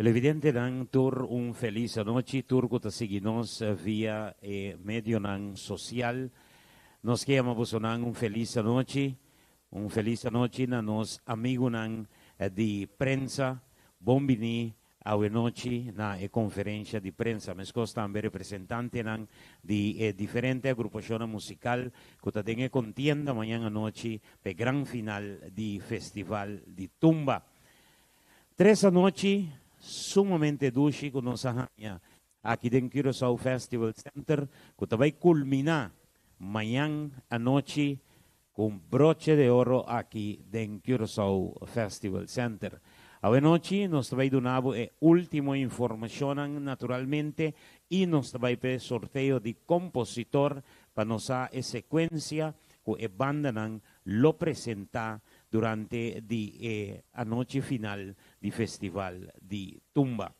Televidentenan tur un felis anochi, tur ku ta sigui nos via e medionan sosial. Nos ke yama bosonan un felis anochi, un felis anochi na nos amigunan di prensa. Bon bini awe nochi na e konferensha di prensa. Meskos tambe representantenan di e diferente agrupashonnan musikal ku ta den e kontienda mañan anochi pa e gran final di Festival di Tumba. Tres anochi sumamente dushi ku nos a haña aki den Curaçao Festival Center ku ta bai kulminá mañan anochi ku un broche de oro aki den Curaçao Festival Center. Awe nochi nos ta bai duna bo e ultimo informashonnan naturalmente i nos ta bai p'e sorteo di kompositor pa nos sa e sekuensia ku e bandanan lo presentá durante di e anochi final di Festival di Tumba.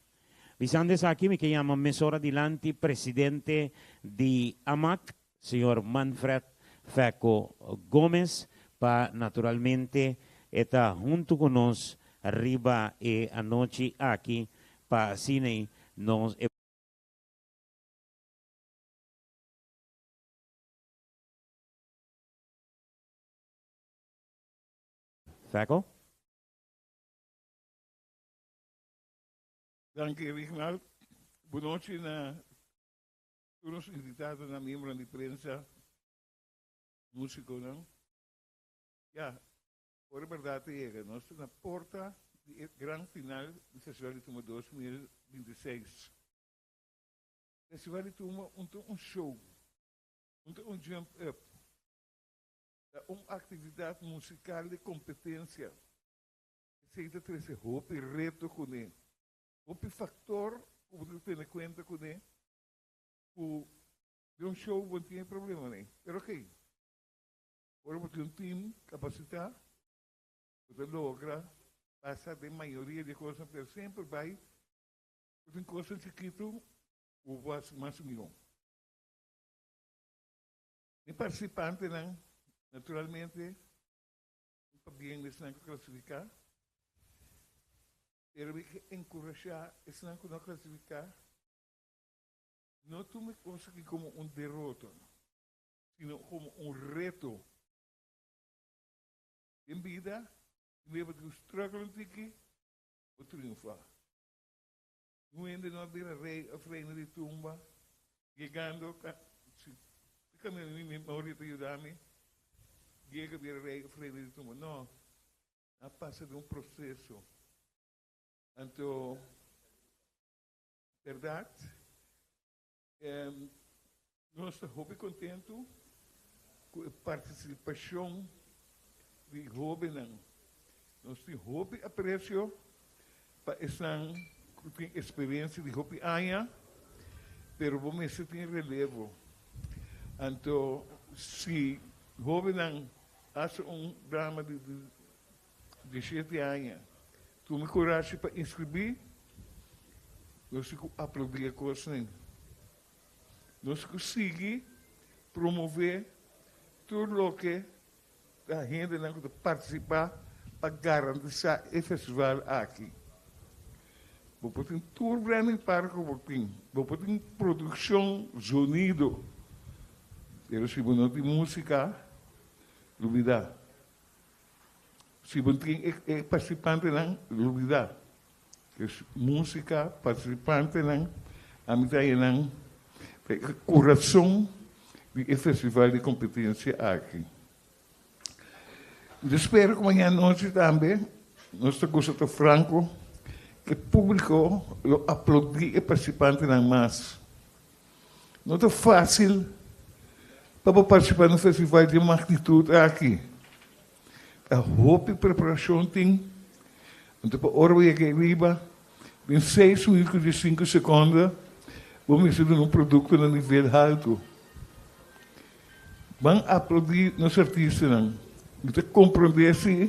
Bisando esaki mi ke yama mesora dilanti presidente di AMAC, señor Manfred Fecco Gomez, pa naturalmente e ta huntu ku nos riba e anochi aki pa asina nos e. Fecco? Danki Rignald. Bunochi na tur nos invitadonan, miembronan di prensa, musiconan. Ya, ora berdad ta yega, nos ta na porta di e gran final di Festival di Tumba 2026. Festival di Tumba un ta un show, un ta un jump up. Ta un aktividat musikal di kompetensia. Esei ta trese hopi reto kuné, hopi faktor ku bo ta tene kuenta kuné ku den un show bo no tin e problemanan ei. Pero okey, ora bo tin un tim kapasitá, bo ta logra pasa den mayoria di e kosnan, pero semper bai bo tin kosnan chikitu ku bo por hasi mas mihó. E partisipantenan, naturalmente, un pabien di esnan ku klasifiká, pero mi ke enkurashá esnan ku no klasifiká, no tuma e kos aki komo un derota, sino komo un reto. Den bida, tin bia bo tin ku struggle un tiki, bo triunfá. Un hende no a bira rei of reina di tumba yegando si caminda mi memoria ta yuda mi yega bira rei of reina di tumba no a pasa den un proceso anto berdad nos ta hopi contento cu e participacion di hobennan. Nos tin hopi aprecio pa esnan cu tin experiencia di hopi aña, pero bo mester tin relevo. Anto si hobennan haci un drama di Diesiete aña. Tuma kurashi pa inskribí. Nos tin ku aplaudí e kosnan. Nos tin ku sigui promové tur loke ta hendenan ku ta partisipá pa garantisá e festival aki. Bo por tin tur branding park ku bo tin, bo por tin produkshon, zonido, pero si bo no tin músika, lubidá. Si bo tin e participantenan, lubida. Es musica, participantenan, ami ta haña nan ta e curason di e festival di competencia aki. Mi ta spera cu mañana nochi tambe nos ta gusta ta franco cu e publico lo aplaudi e participantenan mas. No ta fácil pa bo participá na un festival di e magnitud aki. Ta hopi preparashon tin. Anto pa ora bo yega ariba, den seis minuut ku diesinku sekonda, bo mester duna un produkto na nivel haltu. Ban aplaudí nos artistanan. Mi ta komprondé si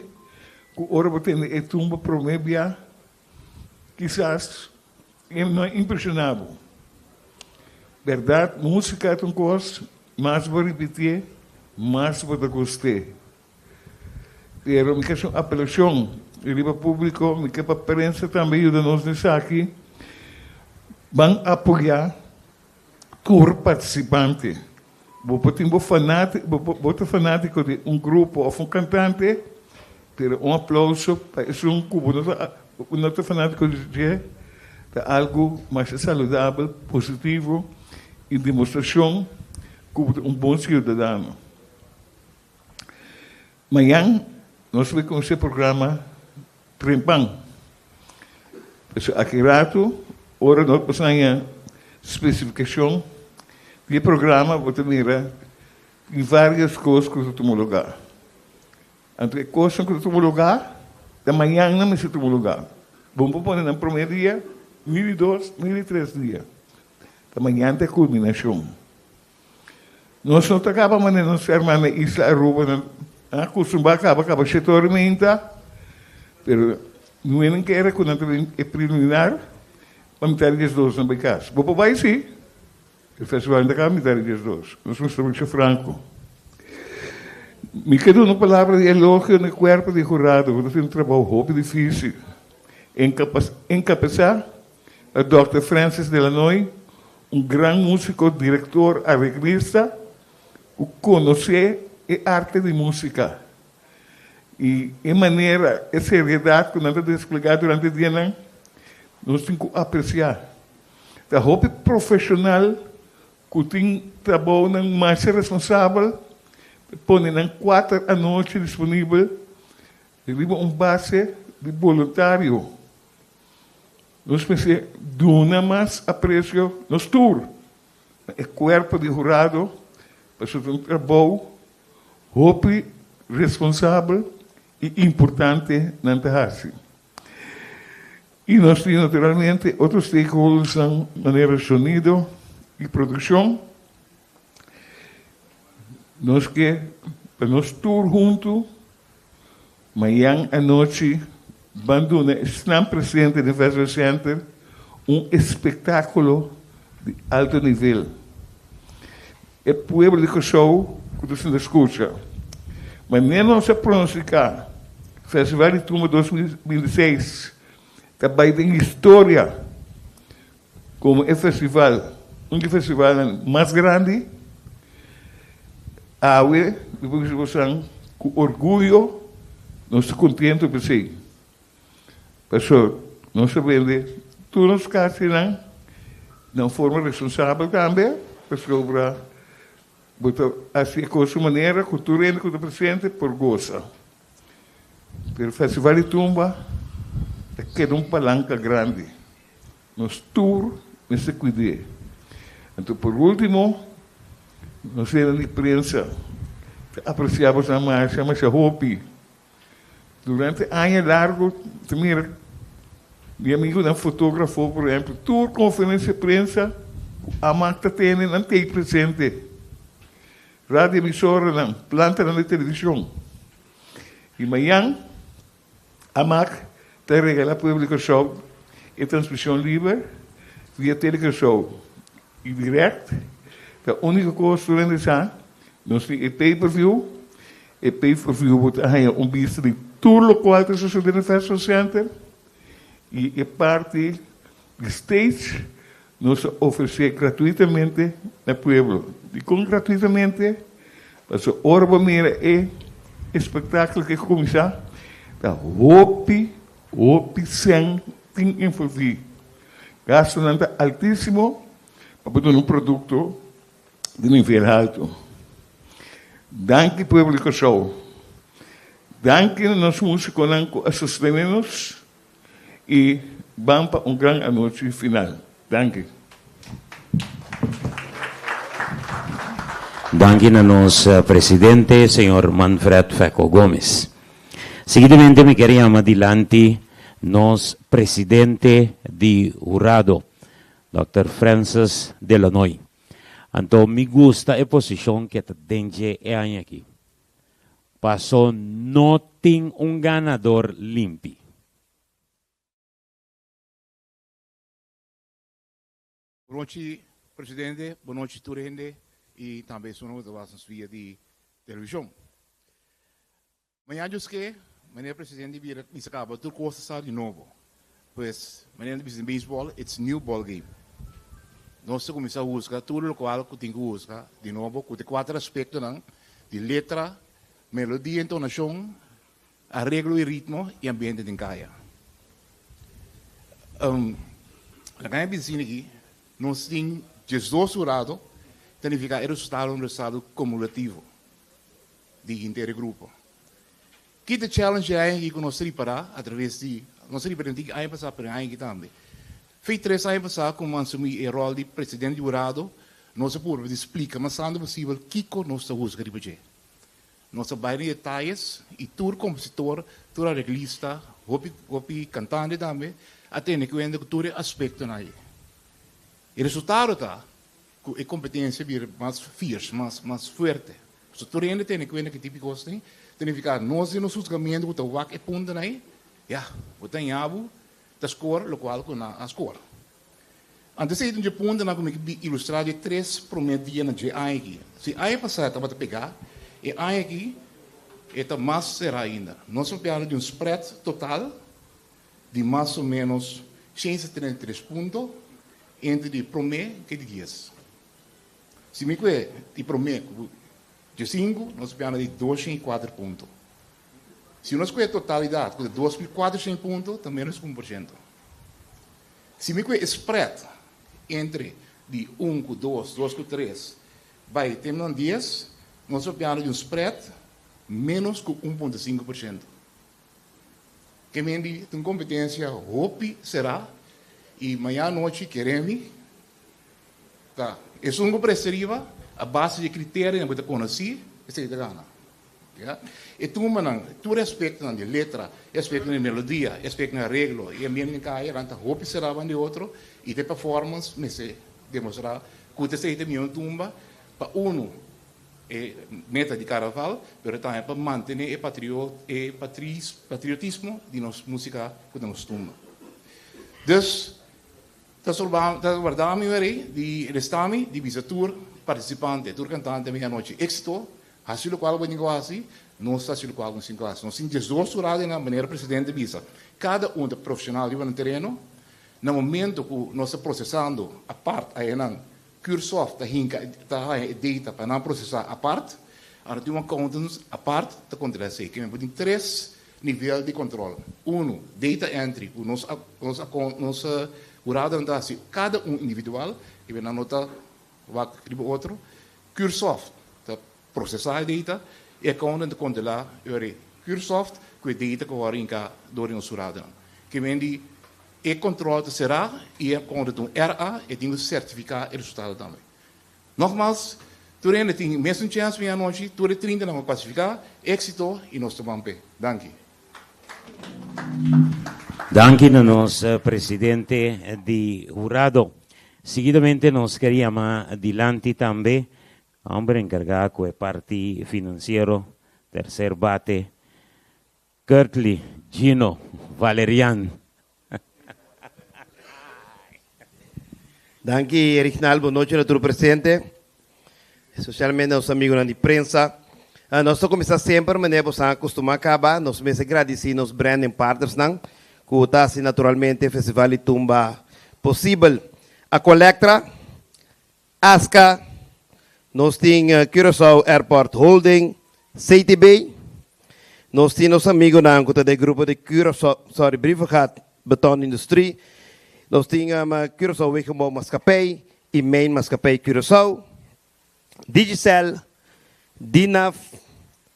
ku ora bo tende e tumba promé bia, kisas e no a impreshoná bo. Bèrdat, músika ta un kos, mas bo ripitié, mas bo ta gust'é. Pero mi ke hasi un apelashon. riba públiko, mi ke pa prensa tambe yuda nos den esaki, ban apoyá tur partisipante. Bo por tin bo fanati, bo bo ta fanátiko di un grupo òf un kantante, pero un aplouso pa esun ku bo no ta no ta fanátiko di dje ta algu masha saludabel, positivo i demostrashon ku bo ta un bon siudadano. Mañan nos ta bai kuminsá e programa Trempan. Pasobra aki ratu ora nos por haña spesifikashon di e programa bo ta mira tin varios kos ku ta tuma lugá. Anto e kosnan ku ta tuma lugá ta mañan nan mester tuma lugá. Bo no por pone nan promé dia, ni di dos, ni di tres dia. Ta mañan ta e kulminashon. Nos no ta kaba manera nos hermana na isla Aruba nan a kustumbrá kaba kaba shete ora meinta, pero nuenen kere ku nan ta bin e preliminar pa mitar di diesdos nan bai kas. Bo por bai si, e festival no ta kaba mitar di diesdos, nos mester mucho franko. Mi ke duna un palabra di elogio na e kuerpo di hurado ku ta hasi un trabou hopi difisil, enkapesá pa Dòkter Francis Delanoy, Un gran músiko, direktor, areglista ku konosé e arte di músika i e manera, e seriedat ku nan ta desplegá durante e dianan, nos tin ku apresiá. Ta hopi profeshonal ku tin trabounan masha responsabel ta pone nan kuater anochi disponibel riba un base di boluntario. Nos mester duna mas aprecio nos tur na e cuerpo di hurado pasobra ta un trabou hopi responsabel y importante nan ta haci. Y nos tin naturalmente otro stakeholdersnan manera sonido y produccion. Nos ke pa nos tur hunto Mañan anochi ban duna esnan presente den Festival Center un espektákulo di alto nivel. E pueblo di Kòrsou ku ta sinta skucha. Manera nos a pronostiká, Festival di Tumba 2026 ta bai den historia komo e festival, un di e festivalnan mas grandi. Awe mi por bisa bosan ku orguyo nos ta kontentu p'esei. Pasobra nos ta bende tur nos kasinan na un forma responsabel tambe, pasobra bo ta hasi e kos di un manera ku tur hende ku ta presente por gosa. Pero Festival di Tumba ta keda un palanka grandi. Nos tur mester cuid'é. Anto por ultimo, nos hende di prensa ta aprecia boso masha masha hopi. Durante aña largo ta mira mi amigonan fotografo por ehempel, tur conferencia di prensa cu Amak ta tene nan ta ei presente. Radio emisoranan, plantanan di television. Y mañan Amak ta regala pueblo di Kòrsou e transmishon liber via Tele Kòrsou i dirèkt. Ta úniko kos tur hende sa, nos tin e pay per view. E pay per view bo ta haña un bista di tur lokual ta sosodé na Festival Center i e parti di stage nos ta ofresé gratuitamente na pueblo. Dikon gratuitamente? Pasobra ora bo mira e espektákulo ke kuminsá, ta hopi, hopi sèn tin envolví. Gastunan ta altísimo pa bo duna un produkto di nivel haltu. Danki pueblo di Kòrsou. Danki na nos músikonan ku a sostené nos. I ban pa un gran anochi final. Danki. Danki na nos presidente señor Manfred Feco Gomez. Seguidamente mi kier yama dilanti nos presidente di hurado, Dòkter Francis Delanoy. Anto mi gusta e posishon ke ta den dje e aña aki. Paso no tin un ganador limpi. Bonochi presidente, bonochi tur hende y tambe esunnan cu ta wak nos via di television. Mañan djoske Meneer presidente bira bisa kaba tur kos ta sa di nobo. Pues, manera nan ta bisa den baseball, it's new ball game. Nos ta kuminsá husga tur lokual ku tin ku husga di nobo ku te kuater aspektonan di letra, melodia, entonashon, areglo i ritmo i ambiente den kaya. Laga mi bisa asina aki, nos tin 12 hurado, ta nifiká e resultado ta un resultado kumulativo di henter e grupo. Ki ta challenge e aña aki ku nos ta ripará atraves di, nos a ripará den tiki aña pasá pero e aña aki tambe. Fei tres aña pasá ku mi a asumí e ròl di presidente di hurado, nos a purba di splika mas tantu posibel kiko nos ta husga riba dje. Nos a bai den detayes i tur kompositor, tur areglista, hopi hopi kantante tambe a tene kuenta ku tur e aspektonan ei. E resultado ta ku e kompetensia bira mas fierce, mas mas fuerte. Pasobra tur hende tene kuenta ki tipo di kos tin, ta nifiká nos den nos husgamentu ku ta wak e puntonan ei, ya, bo ta haña bo ta skor lokual ku nan a skor. Antes ei ta un dje puntonan ku mi ke ilustrá dje tres promé dianan dje aña aki. Si aña pasá e tabata pegá, e aña aki e ta mas será ainda. Nos a papiando di un spread total di mas o ménos 173 punto entre di promé ke di dies. Si mi kue di promé ku 15, nos a papiando di 204 punto. Si nos kue totalidat ku ta 2400 punto, ta ménos ku 1%. Si mi kue e spread entre di un ku dos, dos ku tres, bai te nan 10, nos a papiando di un spread ménos ku 1.5%. Ke men di ta un kompetensia hopi será i mañana anochi kere mi ta esun ku presta riba a base di e kriterionan ku ta konosí esei ta gana. Ya. E tumbanan, tur e aspektonan di letra, e aspektonan di melodia, e aspektonan di areglo i ambiente den kaya nan ta hopi será ban di otro i ta e performance mester demostrá ku ta esei ta mihó tumba pa unu e meta di karnaval, pero tambe pa mantené e patrio e patris patriotismo di nos músika ku ta nos tumba. Dus, ta sorba ta warda mi wèr di resta mi di bisa tur partisipante, tur kantante mi anochi éksito, hasi lokual bo tin ku hasi, nos ta hasi lokual nos tin ku hasi. Nos tin 12 ora den nan, manera presidente bisa, kada un ta profeshonal riba nan tereno, na momento ku nos ta prosesando apart ayanan Cursoft ta hinka ta haña e data pa nan prosesá apart. Ora tin un accountants apart ta kontrolá esei. Kimen bo tin tres nivel di kontrol. Unu, data entry ku nos nos nos huradonan ta hasi kada un individual, kimen nan no ta wak riba otro. Cursoft ta prosesá e data i accountant ta kontrolá e ora ei Cursoft ku e data ku a hinka dor di nos huradonan. Kimen di E control ta será y e contra ta un RA e tin cu certifica e resultado tambe. Nogmaals, tur hende tin mesun chens mi anochi, tur e 30 nan cu a clasifica, exito y nos ta ban p'e. Danki. Danki na nos presidente di hurado. Seguidamente nos ker yama dilanti tambe homber encarga cu e parti financiero, tercer bate, Curtly, Gino, Valerian. Danki Rignal, bon nochi na tur presente, especialmente nos amigonan di prensa. Nos ta cuminsa semper manera bo sa acostuma caba, nos mester gradici nos branding partnersnan cu ta haci naturalmente Festival di Tumba posibel. Aqualectra, Aska, Nos tin Curaçao Airport Holding, CTB. Nos tin nos amigonan ku ta den grupo di Curaçao, sorry, Brievengat Beton Industrie. Nos tin Curaçao Wegenbouw Maatschappij i Mijn Maatschappij Curaçao. Digicel, Dinaf,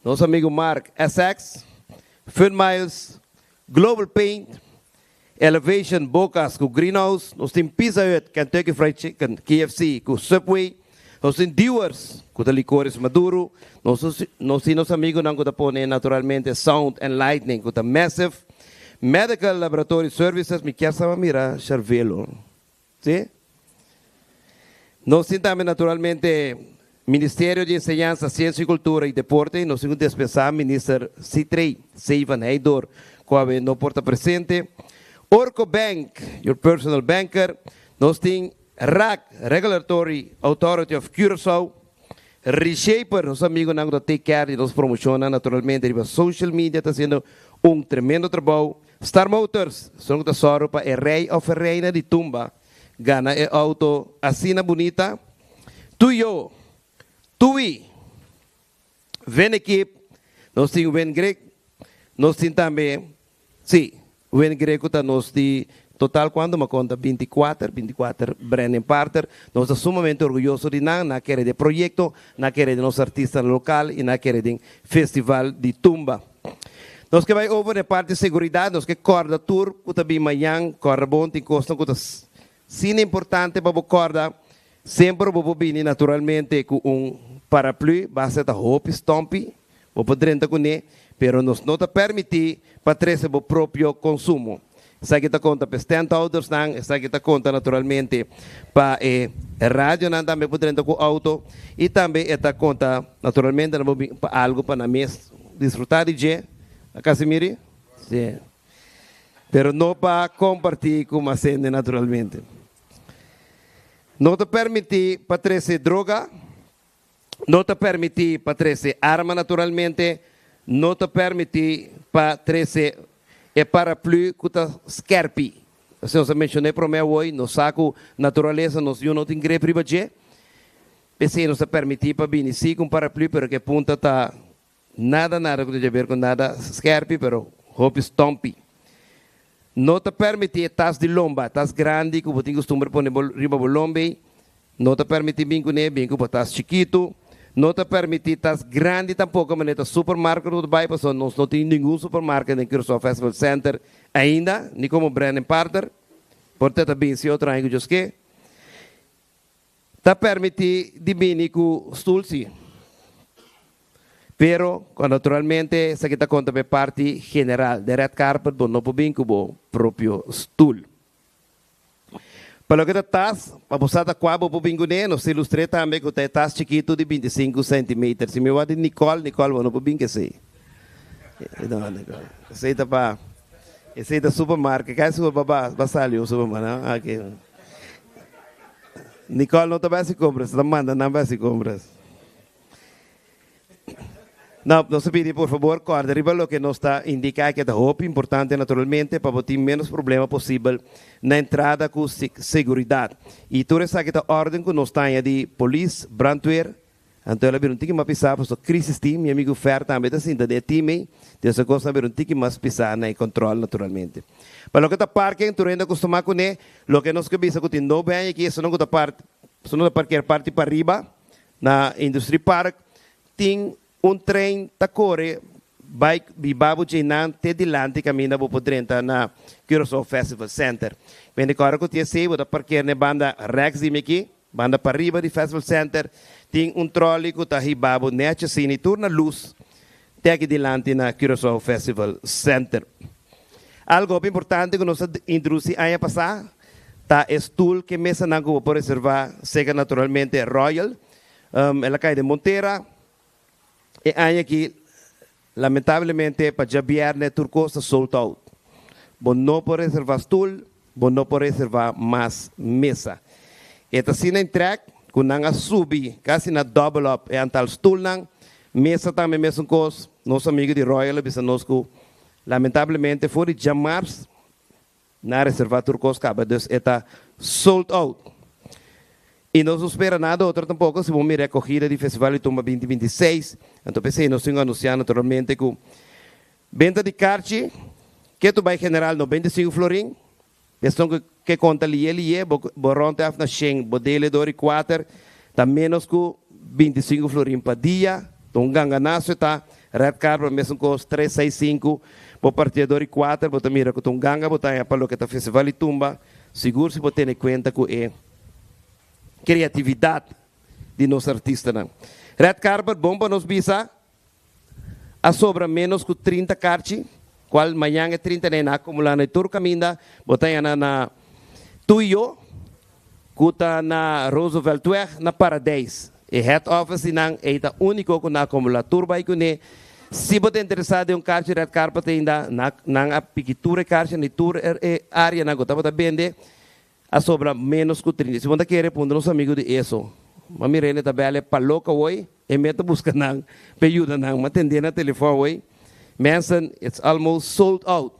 nos amigo Mark SX, Fun Miles, Global Paint, Elevation Bocas ku Greenhouse, nos tin Pizza Hut, Kentucky Fried Chicken, KFC, ku Subway, nos tin Dewar's ku ta Licores Maduro, nos nos tin nos amigunan ku ta pone naturalmente Sound and Lightning ku ta Massive, Medical Laboratory Services, mi kier sa mira Charvelo, si? Nos tin tambe naturalmente Ministerio di Enseñansa, Siensia i Kultura i Deporte. Nos tin ku despensá Minister Sithree Cey van Heydoorn ku awe no por ta presente. Orco Bank, your personal banker. Nos tin RAC, Regulatory Authority of Curaçao. Reshaper, nos amigunan ku ta take care di nos promoshonnan naturalmente riba social media ta hasiendo. Un tremendo trabou. Star Motors, esun ku ta sòru pa e rei òf e reina di tumba gana e outo asina bunita. Tuyo, Tui, Ven Ekip, nos tin Wen Greg, nos tin tambe, sí, Wen Greg ku ta nos di total kuantu m'a konta 24, 24 branding partner. Nos ta sumamente orguyoso di nan, nan a kere den proyekto, nan a kere den nos artistanan lokal i nan a kere den Festival di Tumba. Nos ke bai over na e parti seguridat, nos ke kòrda tur ku ta bin mañan, kòrda bon, tin kosnan ku ta asina importante pa bo kòrda. Semper bo por bini naturalmente ku un paraplü, basta ta hopi stòmpi, bo por drenta kuné, pero nos no ta pèrmití pa trese bo propio konsumo. Esaki ta konta pa e standhoudersnan, esaki ta konta naturalmente pa e radionan tambe por drenta ku outo i tambe e ta konta naturalmente nan por bin pa algu pa nan mes disfrutá di dje. A Casimiri? Sí. Pero no pa kompartí ku mas hende naturalmente. No ta permití pa trese droga. No ta permití pa trese arma naturalmente, no ta permití pa trese e paraplü ku ta skèrpi. Asina nos a menshoná e promé awoi, nos sa ku naturalesa nos yu no tin grep riba dje. P'esei nos ta permití pa bini sí ku un paraplü, pero ku e punta ta nada nada ku ta djaber ku nada skèrpi, pero hopi stòmpi. No ta permití e tas di lomba, tas grandi ku bo tin kustumber pone bo riba bo lomba ei, no ta permití bin kuné, bin ku bo tas chikitu. No ta permití tas grandi tampoko manera ta supermarket ku bo ta bai pasobra nos no tin ningun supermarket den Curaçao Festival Center ainda, ni komo branding partner. Por ta ta bin si otro aña ku Dios ke. Ta permití di bini ku stul sí. Pero, naturalmente, esaki ta konta pa e parti general. Den red carpet bo no por bin ku bo propio stul. Pa loke ta tas, pa bo sa ta kua bo por bin kuné, nos ta ilustr'é tambe ku ta e tas chikitu di 25 centimeter. Si mi wak di Nicole, Nicole bo no por bin ku esei. No, Nicole. Esei ta pa, esei ta supermarket. Kai sigur bo a sali un supermarket, no? Aki. Nicole no ta bai hasi compras, ta manda nan bai hasi compras. No, nos ta pidi por fabor corda riba loke nos ta indica aki ta hopi importante naturalmente pa bo tin menos problema posibel na entrada cu seguridad. Y tur esaki ta orden cu nos ta haña di polis, brandweer, Anto el a bira un tiki mas pisá pasobra crisis tin, mi amigu Fer tambe ta sinta den e team ei, des e kosnan a bira un tiki mas pisá na e control naturalmente. Pa loke ta parking, tur hende a custumá kuné, loke nos ke bisa ku tin nobe aña aki esunnan ku ta part, esunnan ta parkeer parti pariba na Industrie Park, tin un trein ta kore bai biba bo djeinan te dilanti kaminda bo por drenta na Curaçao Festival Center. Bende kòrda ku tin esei bo ta parkeer na e banda rèks di mi aki. Banda pariba di Festival Center tin un trolley cu ta hiba bo nechi asina y tur na luz te aki dilanti na Curaçao Festival Center. Algo hopi importante cu nos a introduci aña pasa ta e stoel cu e mesanan cu bo por reserva seca naturalmente Royal. El a cay den bon tera. E aña aki lamentablemente pa djabierne tur cos ta sold out. Bo no por reserva stoel, bo no por reserva mas mesa. E ta asina in trek cu nan a subi casi na double up e antal stoelnan. Mesa tambe mesun cos. Nos amigo di Royal a bisa nos cu lamentablemente for di djamars Nan a reserva tur cos caba, dus e ta sold out. Y nos no spera nada otro tampoco, si bo mira e acogida di Festival di Tumba 2026, anto p'esey nos tin cu anuncia naturalmente cu benta di carchi ke tu bay general 95 florin, esun cu ke conta liye liye, bo bo rond af na shen, bo dele door y cuater, ta menos cu 25 florin pa dia, ta un ganganazo e ta. Red carpet mesun kos, tres, seis, sinku, bo partié dor i kuater, bo ta mira ku ta un ganga bo ta haña pa loke ta festival di tumba, sigur si bo tene kuenta ku e kreatividat di nos artistanan. Red carpet bon pa nos bisa a sobra ménos ku 30 karchi, kual mañan e 30 nena a akumulá na e tur kaminda, bo ta haña nan na Tuyo, ku ta na Rooseveltweg na Paradijs. E head office di nan ei ta úniko ku nan akumulá tur bai kuné. Si bo ta interesá den un karchi red carpet ainda, nan a piki tur e karchi di tur e áreanan ku tabata bende, a sobra ménos ku 30. Si bo ta kere puntra nos amigu di Esso, Mami Rene ta bèl e paloka woi, e meta buska nan p'e yuda nan. M'a tendé na telefòn woi. Mensen, it's almost sold out.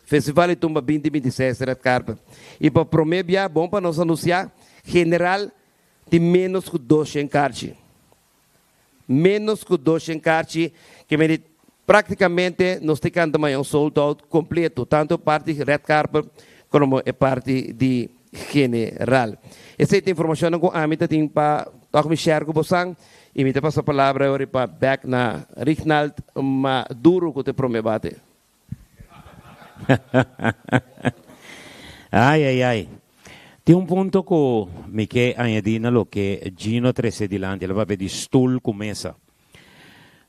Festival di Tumba 2026 Red Carpet. I pa promé bia, bon pa nos anunsiá, general tin ménos ku 200 karchi. Ménos ku 200 karchi, ke mende práktikamente nos ta kanta mañan sold out kompleto, tantu e parti Red Carpet komo e parti di general. Esei ta informashonnan ku ami ta tin pa tòg mi share ku bosan i mi ta pasa palabra awor pa bèk na Rignald Maduro ku ta e promé bate. Ai ai ai. Tin un punto ku mi ke añadí na loke Gino a trese dilanti, el a papia di stul ku mesa.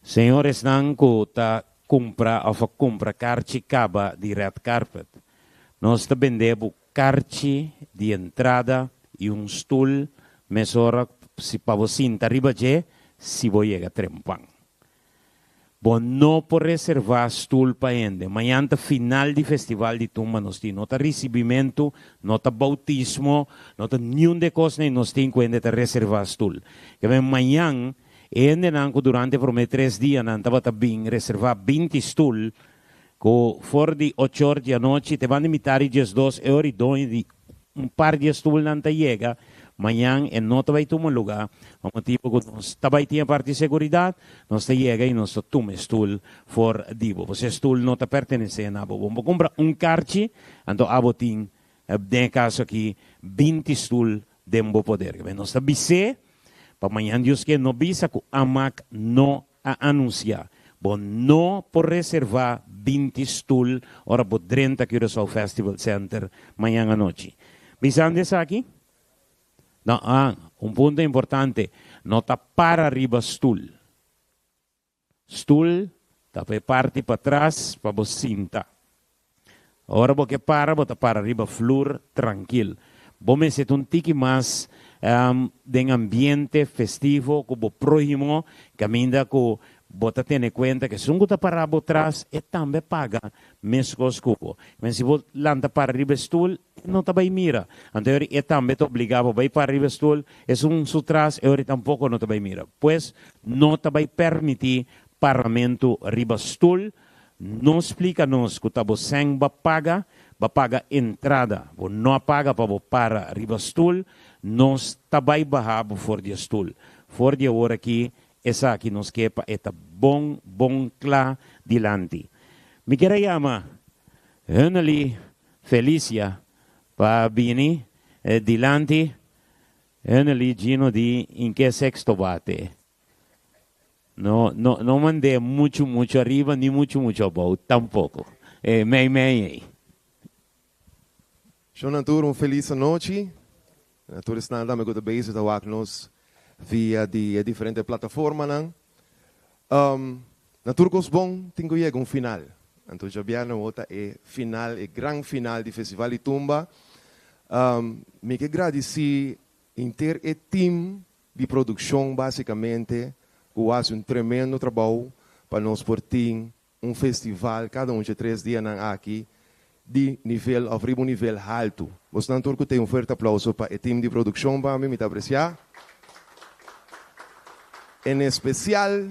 Señor esnan ku ta kumpra òf a kumpra karchi kaba di red carpet, nos ta bende bo karchi di entrada i un stul mesora si pa bo sinta riba dje si bo yega trempan. Bo no por reservá stul pa hende. Mañan ta final di Festival di Tumba nos tin. No ta risibimentu, no ta boutismo, no ta niun di e kosnan ei nos tin ku hende ta reservá stul. Kebé mañan e hendenan ku durante e promé tres dianan tabata bin reservá 20 stul, ku for di ochor di anochi te banda mitar di 12 e ora i doño di un par di e stulnan ta yega, mañan e no ta bai tuma lugá, pa motibu ku nos ta bai tin e parti seguridat, nos ta yega i nos ta tuma e stul for di bo. Pasobra e stul no ta pertenesé na bo. Bo por kumpra un karchi, anto abo tin, den e kaso aki, 20 stul den bo poder. Nos ta bis'é pa mañan Dios ke no bisa ku Amak no a anunsiá, Bo no por reservá 20 stul ora bo drenta Curaçao Festival Center mañan anochi. Bisando esaki? No, ah, un punto importante, no ta para riba stul. Stul ta pa e parti patras pa bo sinta. Ora bo ke para, bo ta para riba flur trankil. Bo mester ta un tiki mas den ambiente festivo ku bo prohimo, kaminda ku bo ta tene kuenta ku esun ku ta para bo tras e tambe paga meskos ku bo. Men si bo lanta para riba e stul, e no ta bai mira. Anto e ora e tambe ta obliga bo bai para riba e stul, esun su tras e ora tampoko no ta bai mira. Pues no ta bai permití paramentu riba stul. No splika nos ku ta bo sèn b'a paga, b'a paga entrada, bo no a paga pa bo para riba stul, nos ta bai baha bo for di e stul. For di awor aki, esaki nos ke pa e ta bon bon kla dilanti. Mi kier a yama Hunnely Felicia pa bini dilanti. Hunnely Gino di in ke sexto bate? No, no, no mand'é muchu muchu ariba ni muchu muchu abou tampoko. E mei mei ei. Shon nan tur un felis anochi. Na tur esnan tambe ku ta bezig ta wak nos via di e diferente plataformanan. Na tur kos bon tin ku yega un final. Anto djabièrnè awor ta e final, e gran final di Festival di Tumba. Mi ke gradisí henter e team di produccion basicamente cu haci un tremendo trabou pa nos por tin un festival cada un dje tres dianan aki di nivel of riba un nivel halto. Bosnan tur cu tin un fuerte aplauso pa e team di produccion pa mi, mi ta aprecia. En especial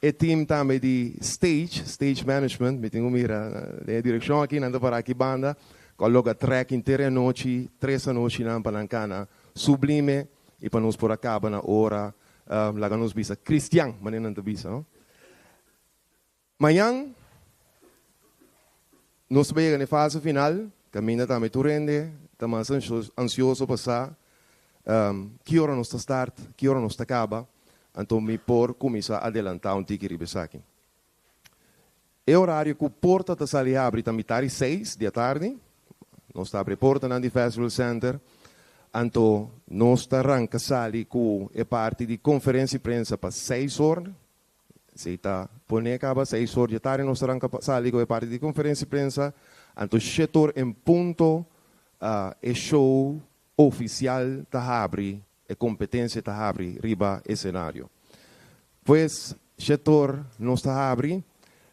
e team tambe di stage, stage management, mi tin cu mira den e direccion aki, nan ta para aki banda, cu a logra trek henter e anochi, tres anochinan pa nan cana sublime i pa nos por a kaba na ora, laga nos bisa kristian, manera nan ta bisa, no? Mañan nos ta bai yega na e fase final, kaminda tambe tur hende ta mas ansioso pa sa ki ora nos ta start, ki ora nos ta kaba, anto mi por kuminsá adelantá un tiki riba esaki. E orario ku porta ta sali habri ta mitar i seis di atardi. Nos ta habri e portanan di Festival Center. Anto nos ta ranka sali ku e parti di konferensia i prensa pa seis or. Esei ta pone kaba seis or di atardi nos ta ranka sali ku e parti di konferensia i prensa. Anto shet or en punto e show ofisial ta habri, e kompetensia ta habri riba esenario. Pues, shetor nos ta habri,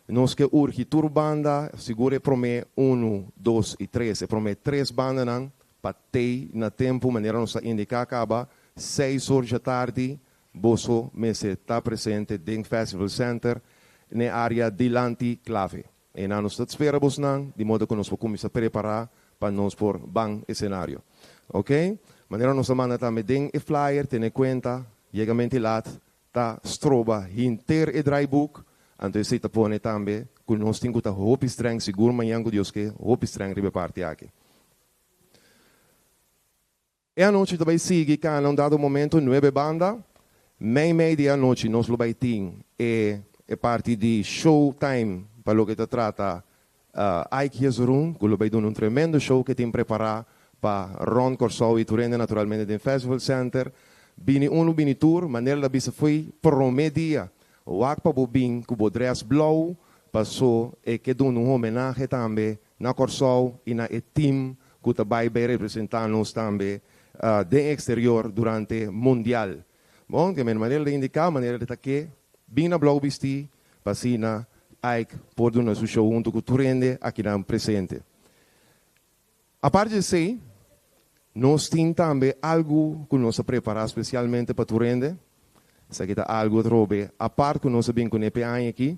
nos ke urgi tur banda, sigur e promé unu, dos i tres, e promé tres bandanan, pa tei na tempu manera nos ta indiká kaba, seis or djatardi, boso mester ta presente den Festival Center. na área dilanti klave. Einan nos ta spera bosnan, di moda ku nos por kuminsá prepará pa nos por ban esenario. Ok? Manera nos a manda tambe den e flyer, tene kuenta, yegamenti lat ta stroba hinter e draaiboek, anto esei ta pone tambe ku nos tin ku ta hopi streng, sigur mañan ku Dios ke, hopi streng riba e parti aki. E anochi ta bai sigui kana un dado momento nuebe banda. Mei mei di e anochi nos lo bai tin e e parti di show time pa loke ta trata Ike Jesurun ku lo bai duna un tremendo show ke tin prepara pa rond Kòrsou i tur hende naturalmente den Festival Center. Bini unu bini tur, manera el a bisa fo'i prome dia. Wak pa bo bin ku bo dress blou paso e ke duna un homenahe tambe na Kòrsou i na e team ku ta bai bai representá nos tambe den eksterior durante Mundial. Bon, di e manera el a indiká, manera el ta ke bin na blou bistí pa asina Ike por duna su show huntu ku tur hende akinan presente. Aparte di esei, nos tin tambe algu ku nos a prepará spesialmente pa tur hende. Esaki ta algu atrobe apart ku nos a bin kuné p'e aña akí.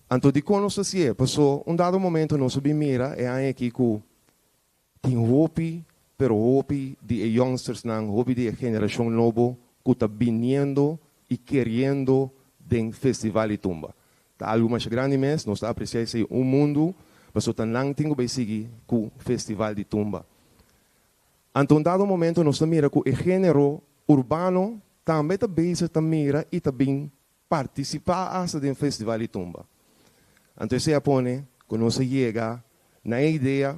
Anto dikon nos ta hasié? Paso un dado momento nos a bin mira e aña akí ku tin hopi, pero hopi di e youngstersnan, hopi di e generashon nobo ku ta biniendo i keriendo den Festival di Tumba. Ta algu masha grandi mes, nos ta apresiá esei un mundu, paso ta nan tin ku bai sigui ku Festival di Tumba. Anto un dado momento nos ta mira ku e género urbano tambe ta bezig ta mira i ta bin partisipá asta den Festival di Tumba. Anto esei a pone ku nos a yega na e idea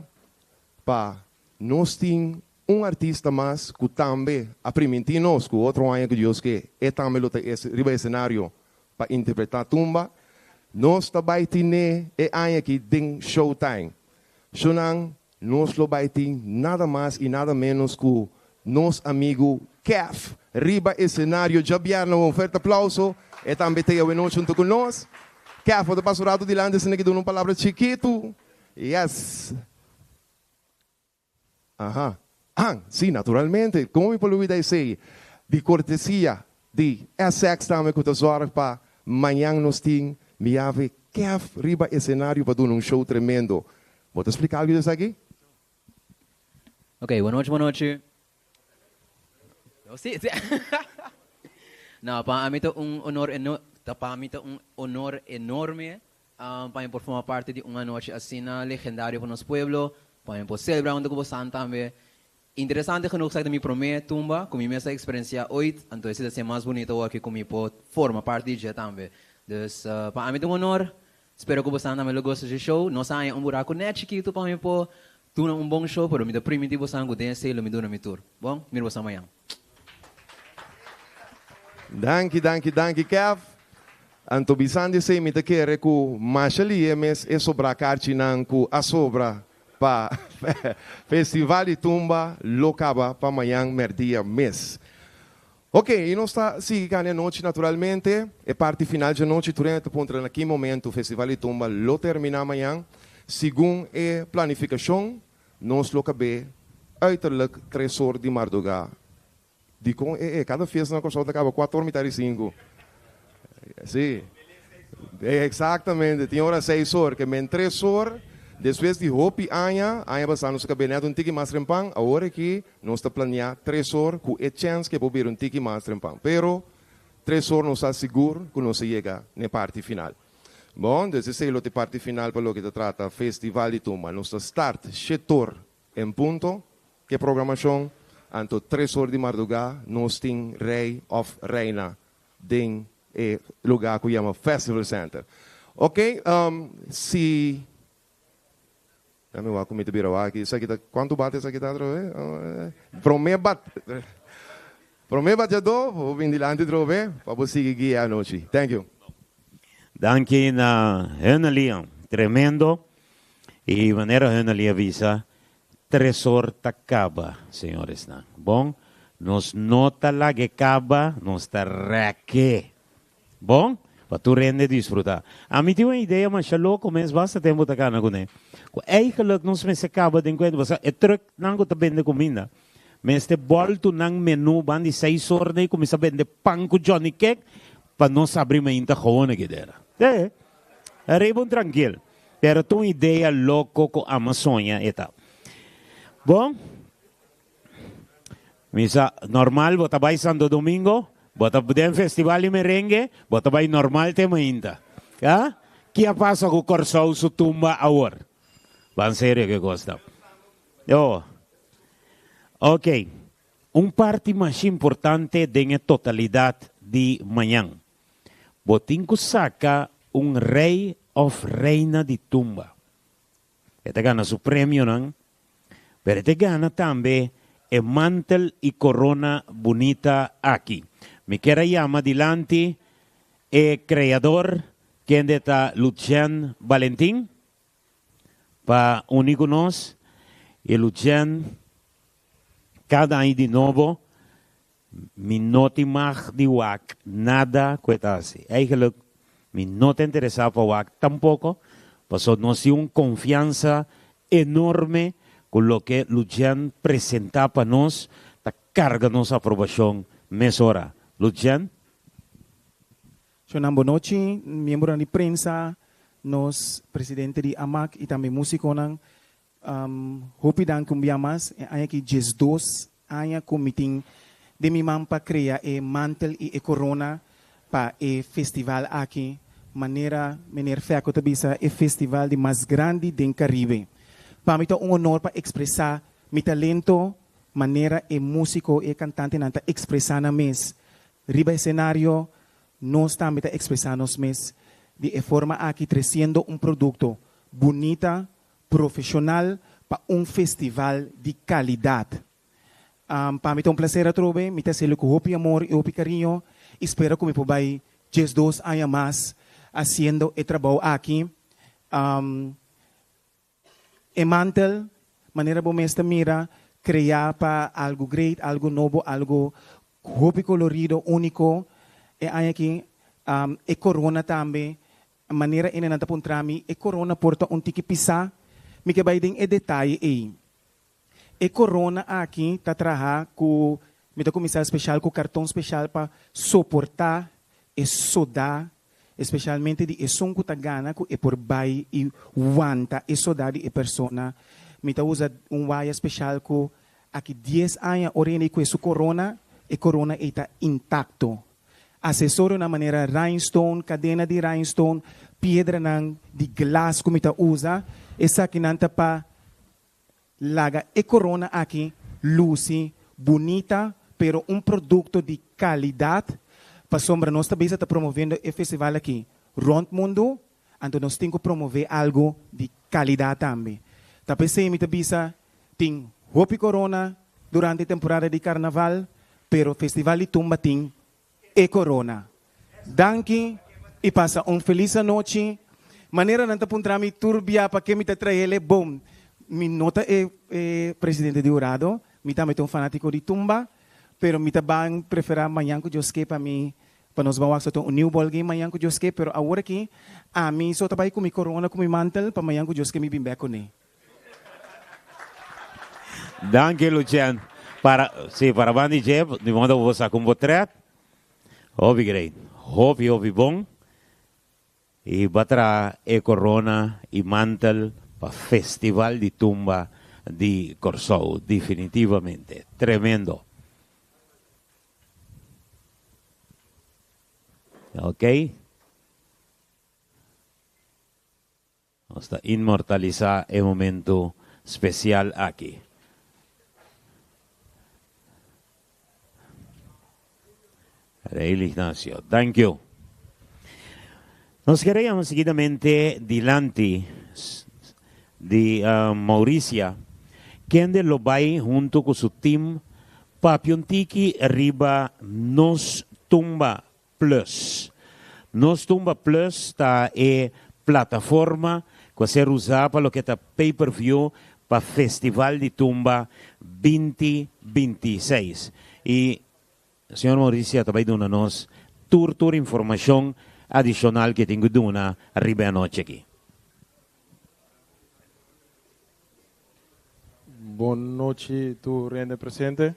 pa nos tin un artista mas ku tambe a primintí nos ku otro aña ku Dios ke e tambe lo ta riba esenario pa interpretá tumba. Nos ta bai tin'é e aña aki den Showtime. Shownan nos lo bai tin nada mas i nada ménos ku nos amigu Kef riba esenario djabièrnè. Un fuerte aplauso. E tambe ta awenochi huntu ku nos. Kef, bo ta pasa un ratu dilanti asina ki duna un palabra chikitu. Yes. Aha. Ah, sí, naturalmente. Kon mi por lubida esei? Di kortesia di SX tambe ku ta zòrg pa mañan nos tin Miave Kef riba esenario pa duna un show tremendo. Bo ta splika algu di esaki? Ok, bonochi, bonochi. Sí, sí. No, pa ami ta un honor eno, ta pa mi ta un honor enorme Pa mi por forma parti di un anochi asina legendario pa nos pueblo, pa mi por celebra hunto cu bosan tambe. Interesante genoeg esaki ta mi prome tumba cu mi mes a experiencia ooit, anto esey ta haci'e mas bunito awor cu mi por forma parti di dje tambe. Dus pa ami ta un honor, spero cu bosan tambe lo gosta dje show. Nos a haña un buraco net chikito pa mi por duna un bon show, pero mi ta primiti bosan cu den esey lo mi duna mi tur. Bon, mira bosan mañan. Danki, danki, danki Kev. Anto bisandi esei mi ta kere ku masha lihe mes e sobrá karchinan ku a sobra pa Festival di Tumba lo kaba pa mañan mèrdia mes. Ok, i nos ta sigui kani anochi naturalmente. E parti final dje anochi tur hende ta puntra na ki momento Festival di Tumba lo terminá mañan. Segun e planifikashon nos lo kab'é uiterlijk tres or di mardugá. Dikon e e kada fiesta na Kòrsou ta kaba kuater or mitar di sinku? Sí. Eksaktamente. Tin ora seis or. Ke men tres or, despues di hopi aña, aña pasá nos a kab'é nèt un tiki mas trempan, awor aki nos ta planeá tres or ku e chèns ke por bira un tiki mas trempan. Pero tres or nos sa sigur ku nos a yega n'e parti final. Bon, dus esei lo ta e parti final pa loke ta trata Festival di Tumba. Nos ta start shetor en punto. Ke programashon, anto tres or di mardugá nos tin rei òf reina den e lugá ku yama Festival Center. Oke, si Dame wak ku mi ta bira wak aki. Esaki ta kuantu bate esaki ta atrobe? Promé bat Promé bateadó bo por bin dilanti atrobe pa bo sigui guia anochi. Thank you. Danki na Hunnely, tremendo. I manera Hunnely a bisa, Tres or ta kaba, señoresnan. Bon, nos no ta lag'e kaba, nos ta rèk'e. Bon, pa tur hende disfrutá. Ami tin un idea masha loko mes, basta tempu ta kana kuné, ku eigenlijk nos mester kaba den kuenta, pasobra e trùknan ku ta bende kuminda mester bòltu nan menú ban di seis or nei kuminsá bende pan ku Johnny Cake pa nos habri mainta gewoon aki dera. Sí. Riba un trankil. Pero ta un idea loko ku ama soña e ta. Bon. Mi sa, normal bo ta bai Santo Domingo, bo ta den festival di merengue, bo ta bai normal te mainta. Ah? Ki a pasa ku Kòrsou su tumba awor? Ban serio ke kos ta. Oh. Ok. Un parti masha importante den e totalidat di mañan. Bo tin ku saka un rei òf reina di tumba. E ta gana su premionan, pero e ta gana tambe e mantel i korona bunita aki. Mi kier a yama dilanti e kreador, kende ta Lucien Balentin, pa uni ku nos. I Lucien, kada aña di nobo, Mi no tin mag di wak nada ku e ta hasi. Eigenlijk mi no ta interesá pa wak tampoko, pasobra nos tin un konfiansa enorme ku loke Lucian presentá pa nos ta karga nos aprobashon mesora. Lucian? Shonnan bonochi, miembronan di prensa, nos presidente di amak i tambe musikonan. Hopi danki un bia mas. E aña aki 12 aña ku mi tin den mi man pa krea e mantel i e korona pa e festival aki. Manera meneer Fecco ta bisa e festival di mas grandi den Karibe. Pa mi ta un honor pa ekspresá mi talento manera e músiko i e kantantenan ta ekspresá nan mes riba esenario. Nos tambe ta ekspresá nos mes di e forma aki tresiendo un produkto bunita profesional pa un festival di calidad. Pa mi ta un placer atrobe, mi ta hacielo cu hopi amor y hopi cariño y spera cu mi por bay 12 aña mas haciendo e trabou aki. E mantel, manera bo mes ta mira, crea pa algo great, algo nobo, algo hopi colorido, unico. E aña aki e corona tambe Manera enenan ta puntra mi, e corona por ta un tiki pisá? Mi ke bai den e detaye ei. E corona aki ta traha ku, mi ta kuminsá speshal ku karton speshal pa soportá e sodá, espeshalmente di esun ku ta gana ku e por bai i wanta e sodá di e persona. Mi ta usa un waya speshal ku aki dies aña ora hende kue su corona, e corona ei ta intakto. Asesorionan manera rhinestone, kadena di rhinestone, piedranan di glas ku mi ta usa, esakinan ta pa laga e korona aki lusi bunita pero un produkto di kalidat pasobra nos ta bisa ta promoviendo e festival aki rònt mundu, anto nos tin ku promové algu di kalidat tambe. Ta p'esei mi ta bisa tin hopi korona durante e temporada di karnaval, pero Festival di Tumba tin e korona. Danki i pasa un felis anochi. Manera nan ta puntra mi tur bia pa ke mi ta trael e bom, mi no ta e presidente di hurado, mi tambe ta un fanatiko di tumba, pero mi ta ban prefera mañan ku Dios ke pa mi pa nos ban wak so ta un new ball game mañan ku Dios ke, pero awor aki ami so ta bai ku mi korona ku mi mantel pa mañan ku Dios ke mi bin bek kuné. Danki Lucien. Para, si, para bandi dje, di modo bo sa con bo tret. Hopi great. Hopi, hopi bon. I ba traha e corona i mantel pa Festival di Tumba di Corsou. Definitivamente. Tremendo. Ok. Nos ta inmortalisá e momento spesial aki. Rail Ignacio, thank you. Nos kere yama seguidamente dilanti di Mauricia, kende lo bai hunto ku su team papia un tiki riba Nos Tumba Plus. Nos Tumba Plus ta e plataforma ku a ser usá pa loke ta pay per view pa Festival di Tumba 2026. I señor Mauricia ta bai duna nos tur tur informashon adishonal ku e tin ku duna riba e anochi aki. Bon nochi tur hende presente.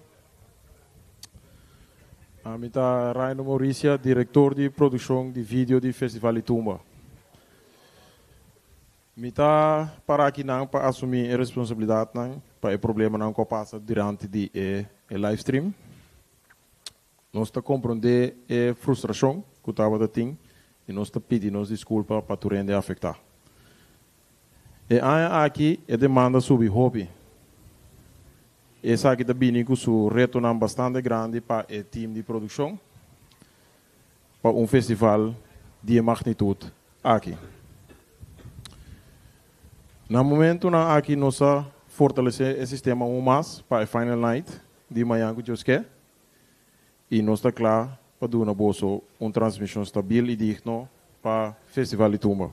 Ami ta Raino Mauricia, director di produccion di video di Festival di Tumba. Mi ta para akinan pa asumí e responsabilidatnan pa e problemanan ku a pasa durante di e livestream. Nos ta komprondé e frustrashon ku tabata tin i nos ta pidi nos diskulpa pa tur hende afektá. E aña aki e demanda subi hopi. Esaki ta bini ku su retonan bastante grandi pa e team di produkshon pa un festival di e magnitut aki. Na momentunan aki nos a fortalesé e sistema un mas pa e final night di mañan ku Dios ke i nos ta kla pa duna boso un transmishon stabil i digno pa Festival di Tumba.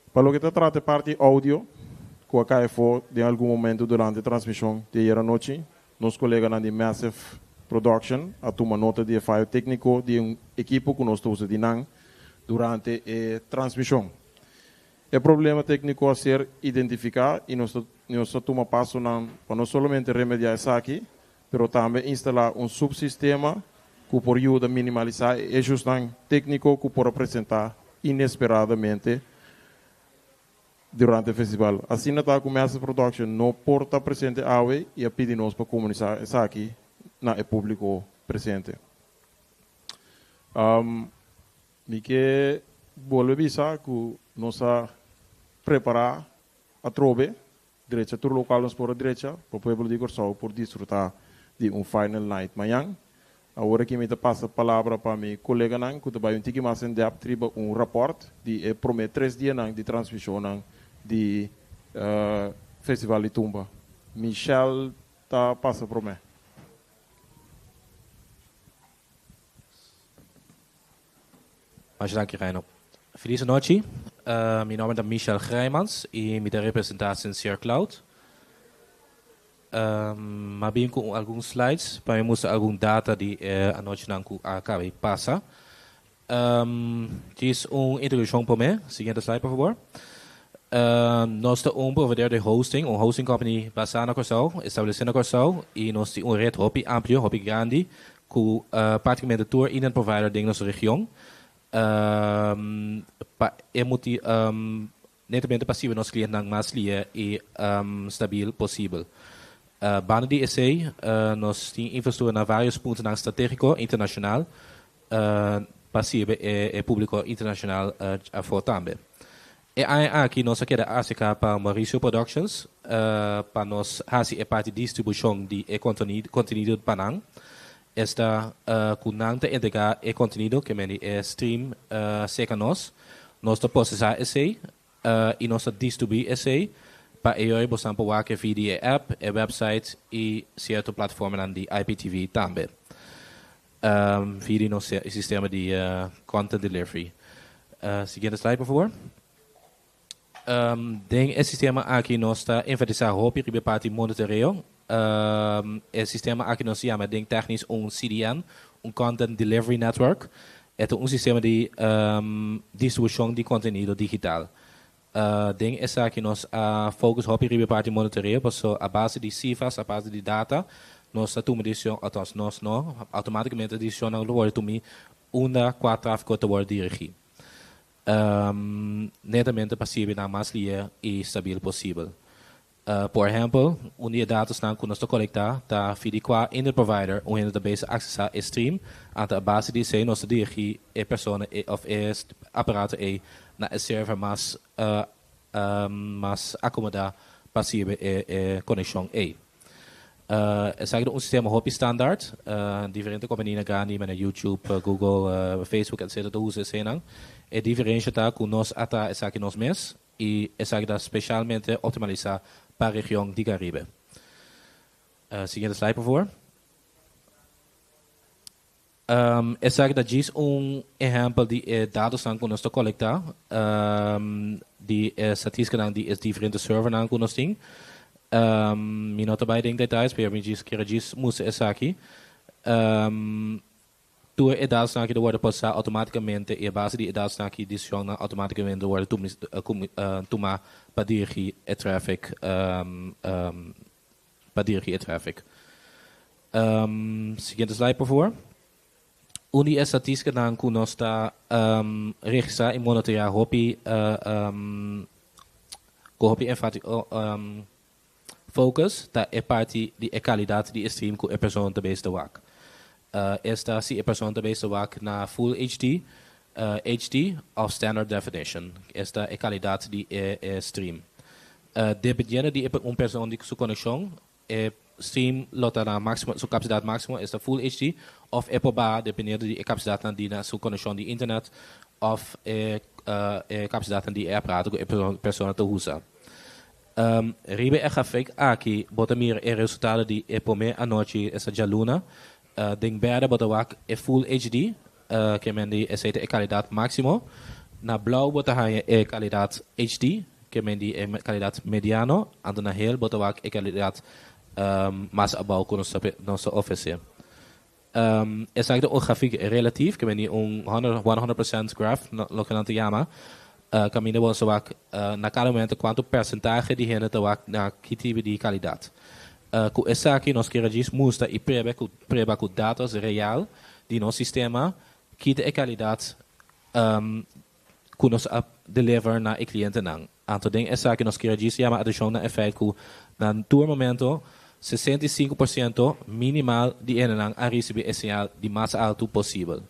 Pa loke ta trata e parti audio ku a kai afó den algun momentu durante e transmishon di ayer anochi, nos koleganan di Massive Production a tuma nota di e fayo tékniko di un ekipo ku nos ta usa di nan durante e transmishon. E problema tékniko a ser identifiká i nos ta nos ta tuma pasonan pa no solamente remediá esaki, pero tambe instalá un supsistema ku por yuda minimalisá e eshusnan tékniko ku por a presentá inesperadamente durante e festival. Asina ta ku Massive Production no por ta presente awe i a pidi nos pa komunisá esaki na e públiko presente. Mi ke bolbe bisa ku nos a prepará atrobe Drecha tur lokual nos por a drecha pa pueblo di Kòrsou por disfrutá di un final night mañan. Awor aki mi ta pasa palabra pa mi koleganan ku ta bai un tiki mas in depth riba un rapòrt di e promé tres dianan di transmishonnan di Festival di Tumba. Michelle ta pasa promé. Masha danki Reino. Feliz anochi. Mi nomber ta Michel Grijmans y mi ta representa Sincere Cloud. Mi a bin cu algun slides pa mi mustra algun data di e anochinan cu a caba di pasa. Djis un introduccion prome. Siguiente slide por favor. Nos ta un proveedor di hosting, un hosting company basa na Corsou, establece na Corsou y nos tin un red hopi amplio, hopi grandi Ku práktikamente tur internet provider den nos region pa e moti netamente pa sirbi nos klientenan mas lie i stabil posibel. Banda di esei nos tin infrastruktura na vários puntonan stratégiko internashonal pa sirbi e públiko internashonal afó tambe. E aña aki nos a keda aserká pa Mauricio Productions pa nos hasi e parti distribushon di e kontenido pa nan. Esta ku nan ta entregá e kontenido, ke men di e stream, serka nos. Nos ta prosesá esei i nos ta distribuí esei pa e yoi bosan por wak e via di e app, e website i sierto plataformanan di IPTV tambe. Via di nos sistema di content delivery. Siguiente slide por favor. Den e sistema aki nos ta enfatisa hopi riba e parti monitoreo. E sistema aki nos yama den technisch un CDN, un Content Delivery Network. E ta un sistema di distribucion di contenido digital. Den esaki nos a focus hopi riba e parti monitoreo paso a base di cifras, a base di data nos ta tuma decision, althans nos no, automaticamente e decisionnan lo wordo tumi unda cua trafico ta wordo dirigi. Netamente pa sirbi nan mas lier y stabil posibel. Por ehempel, un di e datosnan ku nos ta kolektá ta fi di kua internet provider un hende ta bezig aksesá e stream, anto a base di esei nos ta dirigí e persona ei òf e aparato ei na e server mas mas akomodá pa sirbi e konekshon ei. Esaki ta un sistema hopi standaard. Diferente kompanianan grandi manera YouTube, Google, Facebook, etcetera ta usa eseinan. E diferensha ta ku nos a traha esaki nos mes. I esaki ta specialmente optimalisá pa region di Caribe. Siguiente slide por favor. Esaki ta djis un ehempel di e datosnan ku nos ta kolektá di e statistikanan di e diferente servernan ku nos tin. Mi no ta bai den detayes pero mi djis kere djis mustra esaki. Tur e datosnan aki ta wòrdu prosesá outomátikamente i a base di e datosnan aki desishonnan outomátikamente ta wòrdu tumá pa dirigí e trafik pa dirigí e trafik. Siguiente slide por favor. Un di e statisticanan cu nos ta registra y monitorea hopi cu hopi enfatico focus ta e parti di e calidad di e stream cu e persoon ta bezig ta wak. Esta si e persoon ta bezig ta wak na Full HD, HD of Standard Definition. Esta e calidad di e stream. Dependiendo di e un persoon di su conexion E stream lo ta na máximo, su capacidad máximo esta Full HD of e por baha dependiendo di e capacidadnan di na su conexion di internet of e e capacidadnan di e aparato cu e persona ta usa. Riba e grafiek aki bo ta mira e resultado di e prome anochi esta djaluna. Den berde bo ta wak e Full HD, ke men di esei ta e calidad máximo. Na blauw bo ta haña e calidad HD, ke men di e calidad mediano. Anto na geel bo ta wak e calidad mas abou ku nos ta nos ta ofresé. Esaki ta un grafiek relatief, ke men di un 100% graph, loke nan ta yama, kaminda bo ta wak na kada momento kuantu persentahe di hende ta wak na ki tipo di calidad. Ku esaki nos kier a djis mustra i prebe ku preba ku datos real di nos sistema kita e kalidat ku nos a deliver na e klientenan. Anto den esaki nos kier a djis yama atenshon na e feit ku na tur momento 65% minimal di hendenan a risibí e señal di mas altu posibel.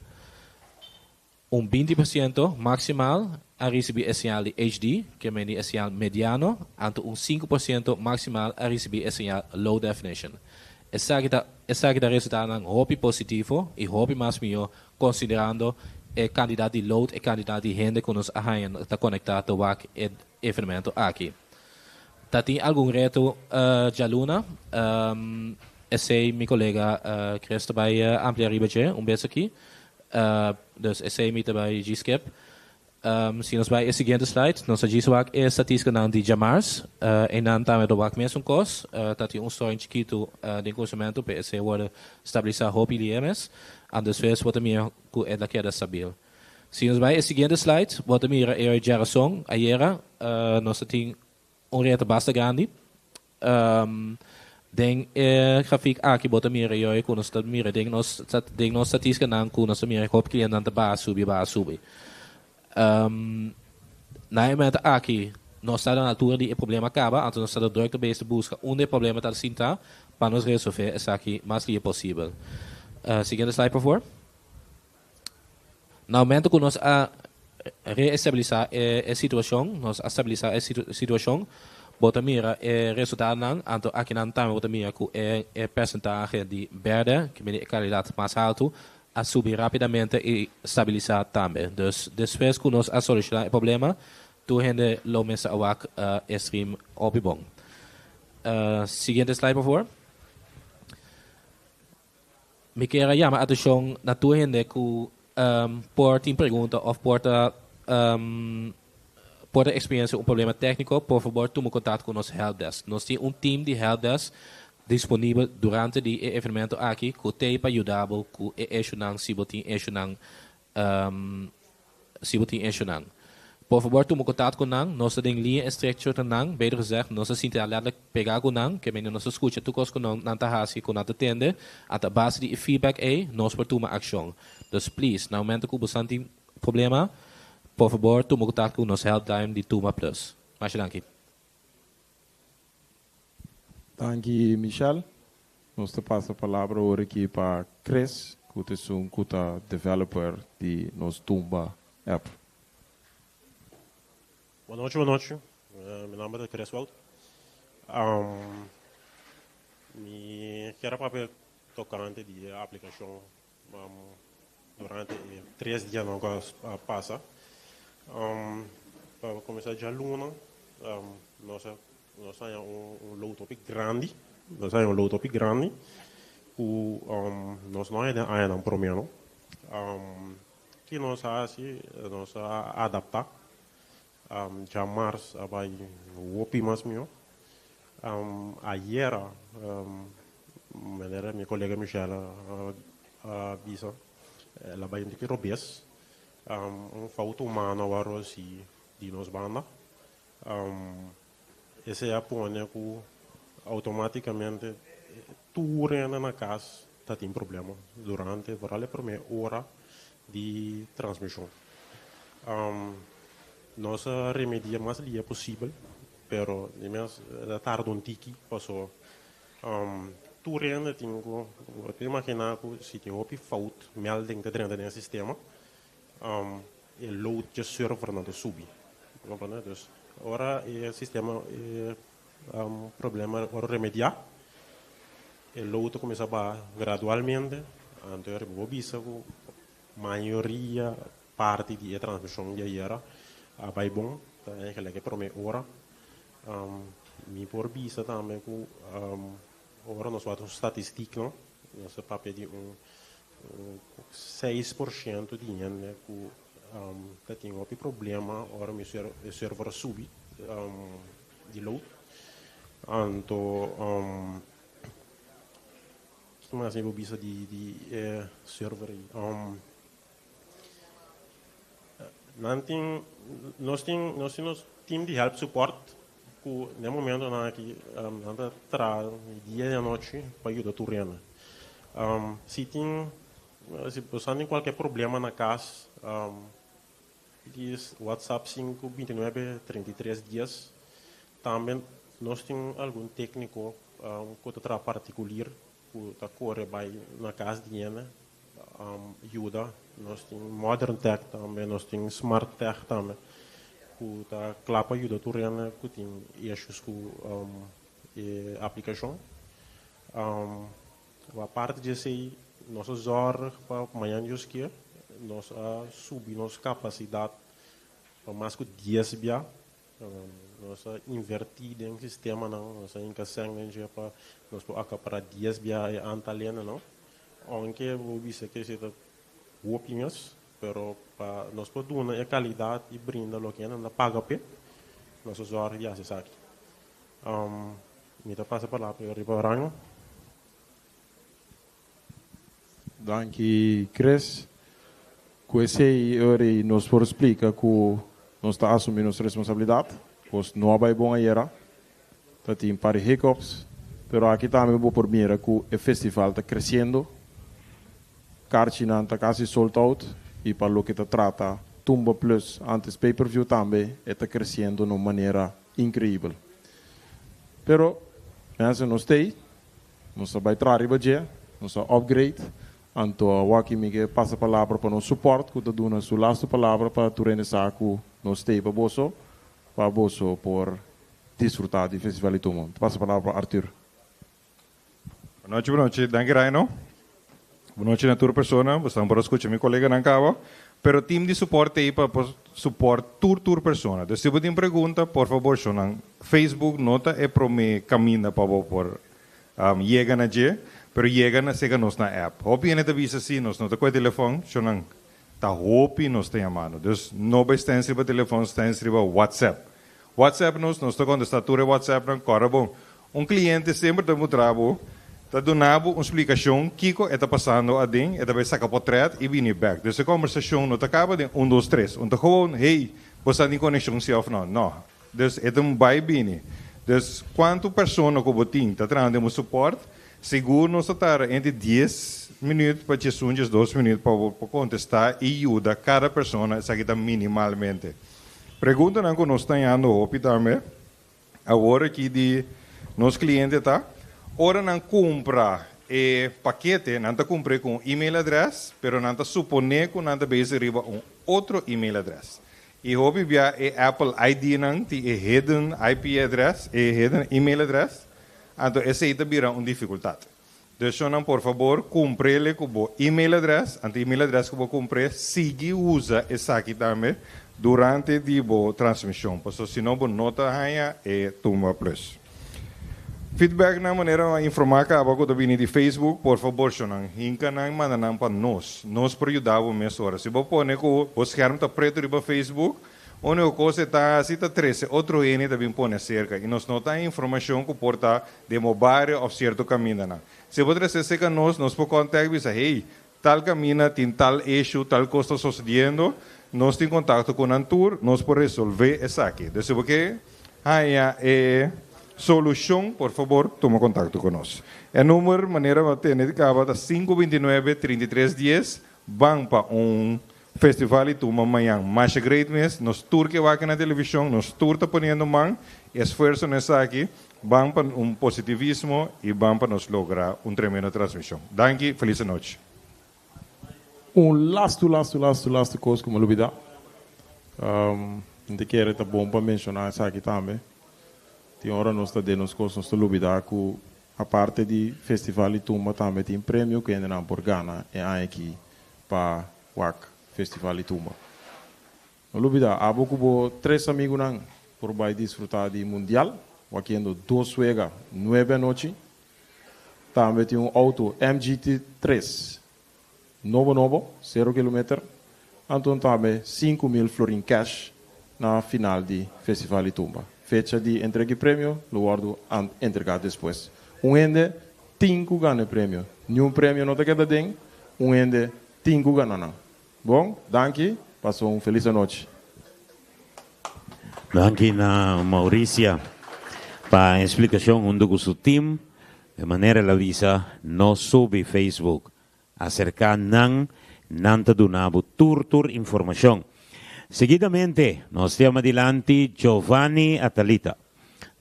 Un 20% maximal a ricibi e señal di HD, ke men di e señal mediano, anto un 5% maximal a ricibi e señal low definition. Esaki ta esaki ta resultadonan hopi positivo y hopi mas miho considerando e cantidad di load, e cantidad di hende cu nos a haña ta conecta ta wak e evenemento aki. Ta tin algun reto djaluna, esey mi colega Chris ta bay amplia riba dje un bes aki. Dus esei mi ta bai djis skip. Si nos bai e siguiente slide, nos ta djis wak e statisticanan di djamars. Einan tambe ta wak mesun kos. Ta tin un storing chikitu den kuminsamentu, pero esei a worde stabilisá hopi dia mes. Anto despues bo ta mira ku e ta keda stabil. Si nos bai e siguiente slide, bo ta mira e djarason, ayera, nos ta tin un reto basta grandi. Den e grafiek aki bo ta mira yoy ku nos ta mira den nos den nos statisticanan ku nos ta mira hopi klientenan ta baha subi baha subi. Na e momento aki nos ta na altura di e problema kaba anto nos ta druk ta bezig ta buska unda e problema ta sinta pa nos resolve esaki mas lihe posibel. Siguiente slide por favor. Na momento ku nos a reestabilisá e situashon, nos a stabilisá e situashon, bo ta mira e resultadonan, anto akinan tambe bo ta mira ku e persentahe di bèrdè, ke mira e kalidat mas haltu, a subi rápidamente i stabilisá tambe. Dus despues ku nos a solushoná e problema, tur hende lo mester a wak e stream hopi bon. Siguiente slide por favor. Mi kier a yama atenshon na tur hende ku por tin pregunta òf por ta por ta eksperensia un problema tékniko, por fabor tuma kontakto ku nos helpdesk. Nos tin un team di helpdesk disponibel durante di e evenemento aki ku t'ei pa yuda bo ku e eshunan si bo tin eshunan Si bo tin eshonan, por fabor tuma kontakto ku nan. Nos ta den liña estrecho ta nan. Beter gezegd, nos ta sinti letterlijk pegá ku nan, ke mende nos ta skucha tur kos ku nan ta hasi, ku nan ta tende. Ata base di e feedback ei, nos por tuma akshon. Dus please, na momento ku bo san tin problema, por fabor tuma kontakto ku nos helpline di Tuma Plus. Masha danki. Danki Michel. Nos ta pasa palabra awor aki pa Chris ku ta esun ku ta developer di nos Tumba app. Bon nochi, bon nochi. Mi nomber ta Chris Wout. Mi kier a papia tocante di e aplicacion durante e tres dianan ku a pasa. Pa kuminsá djaluna nos a nos a haña un load hopi grandi, nos a haña un load hopi grandi ku nos no a haña den añanan promé no. Ki nos a hasi? Nos a adaptá. Djamars a bai hopi mas mihó. Ayera manera mi kolega Michelle a bisa el a bai un tiki robes. Un fout humano a wòrdu hasi di nos banda. Esei a pone ku outomátikamente tur hende na kas. tatin problema durante vooral e promé ora di transmishon. Nos a remedia mas lia posibel, pero di mes a tarda un tiki paso tur hende tin ku bo ta imaginá ku si tin hopi fout melding ta drenta den e sistema e load dje servernan ta subi. Bo comprende? Dus ora e sistema e problema wòrdu remediá e load ta kuminsá baha gradualmente anto riba bo bisa ku mayoria parti di e transmishon di ayera a bai bon, ta eigenlijk e promé ora. Mi por bisa tambe ku ora nos wak nos statistiknan, nos ta papia di un 6% di hende ku ta tin hopi problema ora mi e server a subi di load. Anto ki mas mi por bisa di e server ei? Nan tin, nos tin, nos tin nos team di help support ku den e momentonan aki nan ta traha di dia i anochi pa yuda tur hende. Si tin, si boso tin kualke problema na kas, please WhatsApp sinku 29 33 dies. Tambe nos tin algun tékniko ku ta traha partikulir ku ta kore bai na kas di hende yuda. Nos tin Modern Tech tambe, nos tin Smart Tech tambe ku ta kla pa yuda tur hende ku tin issues ku e aplikashon. Aparte di esei nos a zòrg pa mañana Dios kier nos a subi nos kapasidat pa mas ku 10 bia. Nos a invertí den sistemanan, nos a hinka sèn den dje pa nos por akapará 10 bia e antal hendenan. Ounke bo bisa ke esei ta hopi mes, pero pa nos por duna e kalidat i brinda loke hendenan ta paga p'e, nos a zòrg di hasi esaki. Mi ta pasa palabra riba Rangel. Danki Chris. Ku esei ora ei nos por splika ku nos ta asumí nos responsabilidat. Kos no a bai bon ayera. Ta tin par di hiccups, pero aki tambe bo por mira ku e festival ta kresiendo. Karchinan ta kasi sold out i pa loke ta trata Tumba Plus antes pay per view tambe e ta kresiendo na un manera inkreibel. Pero mensen nos t'ei. Nos a bai traha riba dje, nos a upgrade, anto awaki mi ke pasa palabra pa nos support ku ta duna su lastu palabra pa tur hende sa ku nos t'ei pa boso, pa boso por disfruta di Festival di Tumba. Mi ta pasa palabra pa Arthur. Bonochi, bonochi. Danki Raino. Bonochi na tur persona. Boso por a skucha mi koleganan kaba. Pero team di support t'ei pa por support tur tur persona. Dus si bo tin pregunta, por fabor shonan. Facebook no ta e prome kaminda pa bo por yega na dje, pero yega na sega nos na app. Hopi hende ta bisa si nos no ta kohe telefòn, shonan ta hopi nos ta yamando. Dus no bai stens riba telefòn, stens riba WhatsApp. WhatsApp nos, nos ta kontestá tur e WhatsAppnan, kòrda bon. Un kliente semper ta mutra bo, ta duna bo un splikashon kiko e ta pasando aden, e ta bai saka potrèt i bini bèk. Dus e kòmbersashon no ta kaba den un dos tres. Un ta gewoon, hey, bo sa tin konekshon si òf nò? Nò. Dus e ta un bai bini. Dus kuantu persona ku bo tin ta traha den bo supòrt, sigur nos ta tarda entre 10 minüt pa 11, 12 minüt pa bo por kontestá i yuda kada persona, esaki ta minimalmente. Preguntanan ku nos ta hañando hopi tambe awor aki di nos kliente ta, ora nan kumpra e pakete, nan ta kumpr'é ku un email adrès, pero nan ta suponé ku nan ta bezig riba un otro email adrès. I hopi bia e Apple ID-nan tin e hidden IP adrès, e hidden email adrès, anto esei ta bira un difikultat. Dus shonnan por fabor kumpr'ele ku bo email adrès, anto email adrès ku bo kumpr'é sigui usa esaki tambe durante di bo transmishon, pasobra si no bo no ta haña e Tumba Plus. Feedbacknan manera a informá kaba ku ta bini di Facebook, por fabor shonnan hinka nan manda nan pa nos. Nos por yuda bo mesora. Si bo pone ku bo scherm ta pretu riba Facebook, Úniko kos e ta hasi ta trese otro hende ta bin pone serka i nos no ta haña informashon ku por ta den bo bario òf sierto kamindanan. Si bo trese serka nos, nos por kòntèkt bisa, hey, tal kaminda tin tal issue, tal kos ta sosediendo, nos tin kontakto ku nan tur, nos por resolvé esaki. Dus si bo ke haña e solushon, por fabor tuma kontakto ku nos. E number manera bo a tende di kaba ta sinku bintinuebe 33 dies. Ban pa un festival y tuma mañan. Masha great mes. Nos tur ke wak na television, nos tur ta poniendo man, esfuerzo na esaki. Ban pa un positivismo y ban pa nos logra un tremendo transmision. Danki, feliz anochi. Un lastu lastu lastu lastu kos ku mi a lubida. Mi ta kere ta bon pa menshoná esaki tambe. Tin ora nos ta den nos kos nos ta lubida ku Aparte di Festival di Tumba tambe tin premio ku hendenan por gana e aña aki pa wak Festival di Tumba. No lubida, abo ku bo tres amigunan por bai disfruta di Mundial wakiendo dos wega nuebe anochi. Tambe tin un auto MGT tres Nobo nobo, sero kilometer, anto tambe 5000 florin cash na final di Festival di Tumba. Fecha di entrega e premio lo wordo entrega despues. Un hende tin cu gana e premio. Niun premio no ta keda den, un hende tin cu gana nan. Bon, danki, pasa un feliz anochi. Danki na Mauricia pa e splicacion hunto cu su team. De manera el a bisa no subi Facebook. Aserká nan, nan ta duna bo tur tur informashon. Seguidamente nos yama dilanti Giovanni Atalita,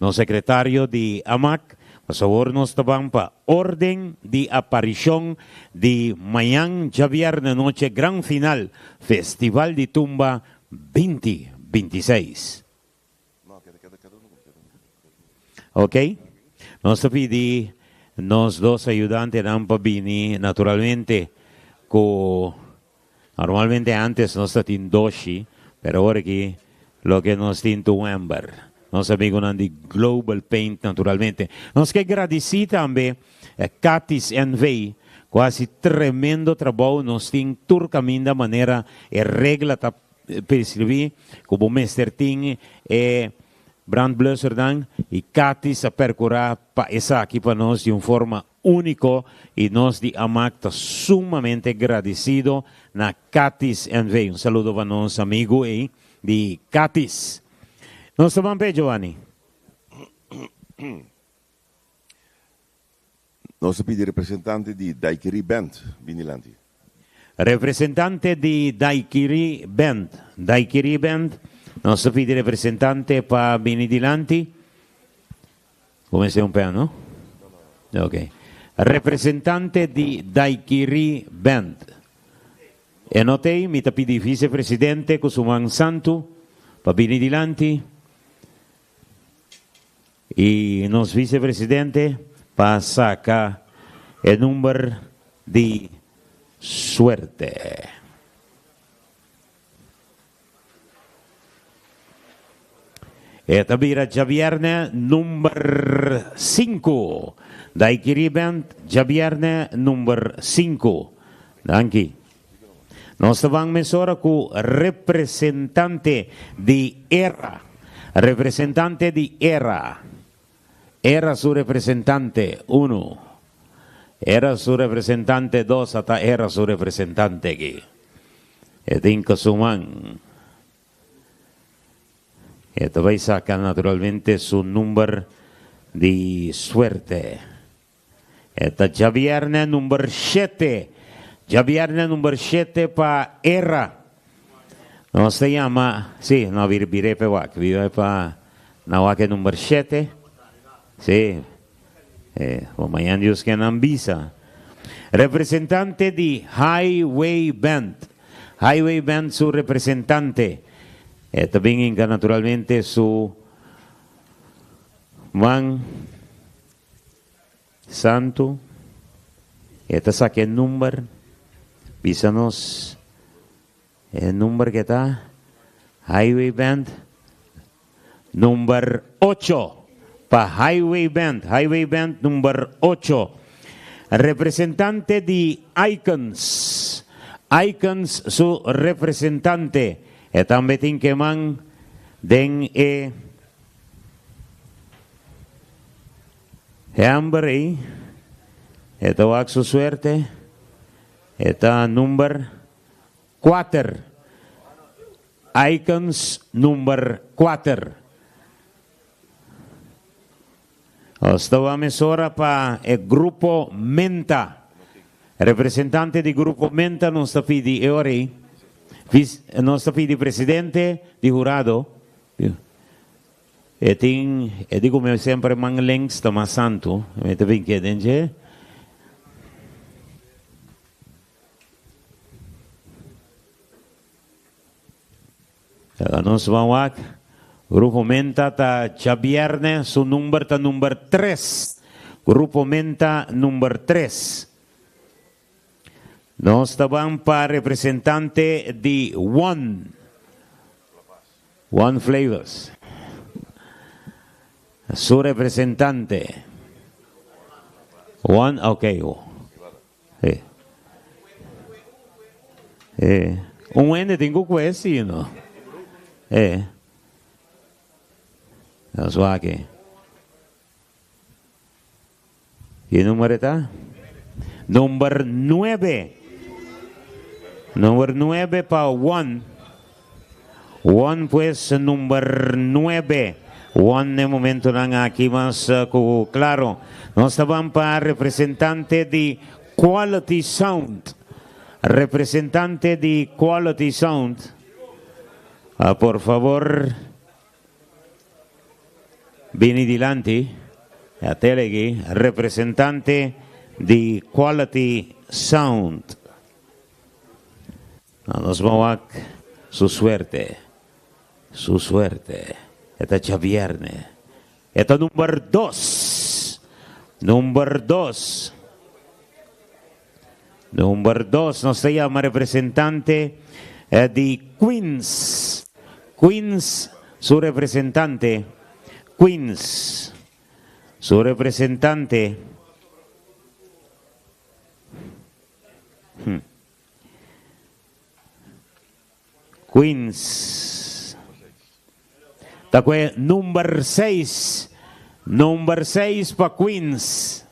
nos sekretario di AMAC, pasawor nos ta ban pa orden di aparishon di mañan djabièrnè noche gran final Festival di Tumba 2026. Ok, nos ta pidi nos dos ayudantenan pa bini naturalmente ku normalmente antes nos ta tin doshi pero awor aki loke nos tin ta un ember. Nos amigunan di Global Paint naturalmente. Nos ke gradisí tambe Katis NV ku a hasi tremendo trabou nos tin tur kaminda manera e regla ta prescribí ku bo mester tin e brandblussernan i Katis a perkurá pa esaki pa nos di un forma úniko i nos di Amak ta sumamente gradisido na Katis NV. Un saludo pa nos amigu ei di Katis. Nos ta ban p'e Giovanni. Nos ta pidi representante di Daiquiri Band bini lanti. Representante di Daiquiri Band, Daiquiri Band, nos ta pidi representante pa bini dilanti. Bo mester un pen, no? Ok. Representante di Daiquiri Band. E no t'ei, mi ta pidi vicepresidente cu su man santu pa bini dilanti. Y nos vicepresidente pa saca e number di suerte. E ta bira djabierne number sinku. Daiquiri Band djabierne number sinku. Danki. Nos ta ban mesora ku representante di era. Representante di era. Era su representante, unu. Era su representante, dos, ata era su representante aki. E tin ku su man. E ta bai saka naturalmente su number di suerte. E ta djabièrnè number shete. Djabièrnè number shete pa era. Nos ta yama, sí, no bir bir'é p'e wak, bir'é pa na wak e number shete. Sí, e, bo mañan Dios ke nan bisa. Representante di Highway Band. Highway Band su representante. E ta bin hinka naturalmente su man. Santu, e ta saka e number, bisa nos e number ke ta, Highway Band, number ocho, pa Highway Band, Highway Band number ocho. Representante di Icons, Icons su representante, e tambe tin ke man den e. Hèmber ei, e ta wak su suerte, e ta number kuater. Icons number kuater. Nos ta wak mesora pa e Grupo Menta. Representante di Grupo Menta nos ta pidi e ora ei, nos ta pidi presidente di hurado, e tin, e di ku mi semper man links ta mas santu, mi ta bin keda den dje. Nos ban wak, Grupo Menta ta djabièrnè, su number ta number tres. Grupo Menta number tres. Nos ta ban pa representante di One, One Flavors. Su representante. One, ok. Eh. Eh. Un hende tin ku kue si no. Eh. Nos wak aki. Ki number e ta? Number nuebe. Number nuebe pa one. One pues number nuebe. One n'e momentonan aki mas ku klaro. Nos ta ban pa representante di Quality Sound. Representante di Quality Sound. Por favor bini dilanti. Ya tele aki. Representante di Quality Sound. Nos ban wak su suerte, su suerte. E ta djabierne. E ta number dos. Number dos. Number dos nos ta yama representante di Queens. Queens su representante. Queens su representante. Queens ta kue number seis, number seis pa Queens.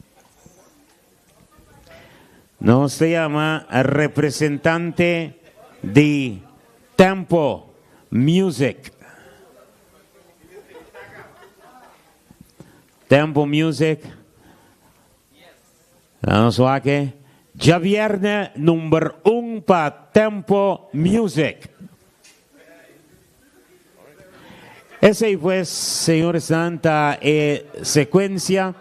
Nos ta yama representante di Tempo Music. Tempo Music. Nos wak e djabierne number un pa Tempo Music. Esey pues, señoresnan, ta e secuencia.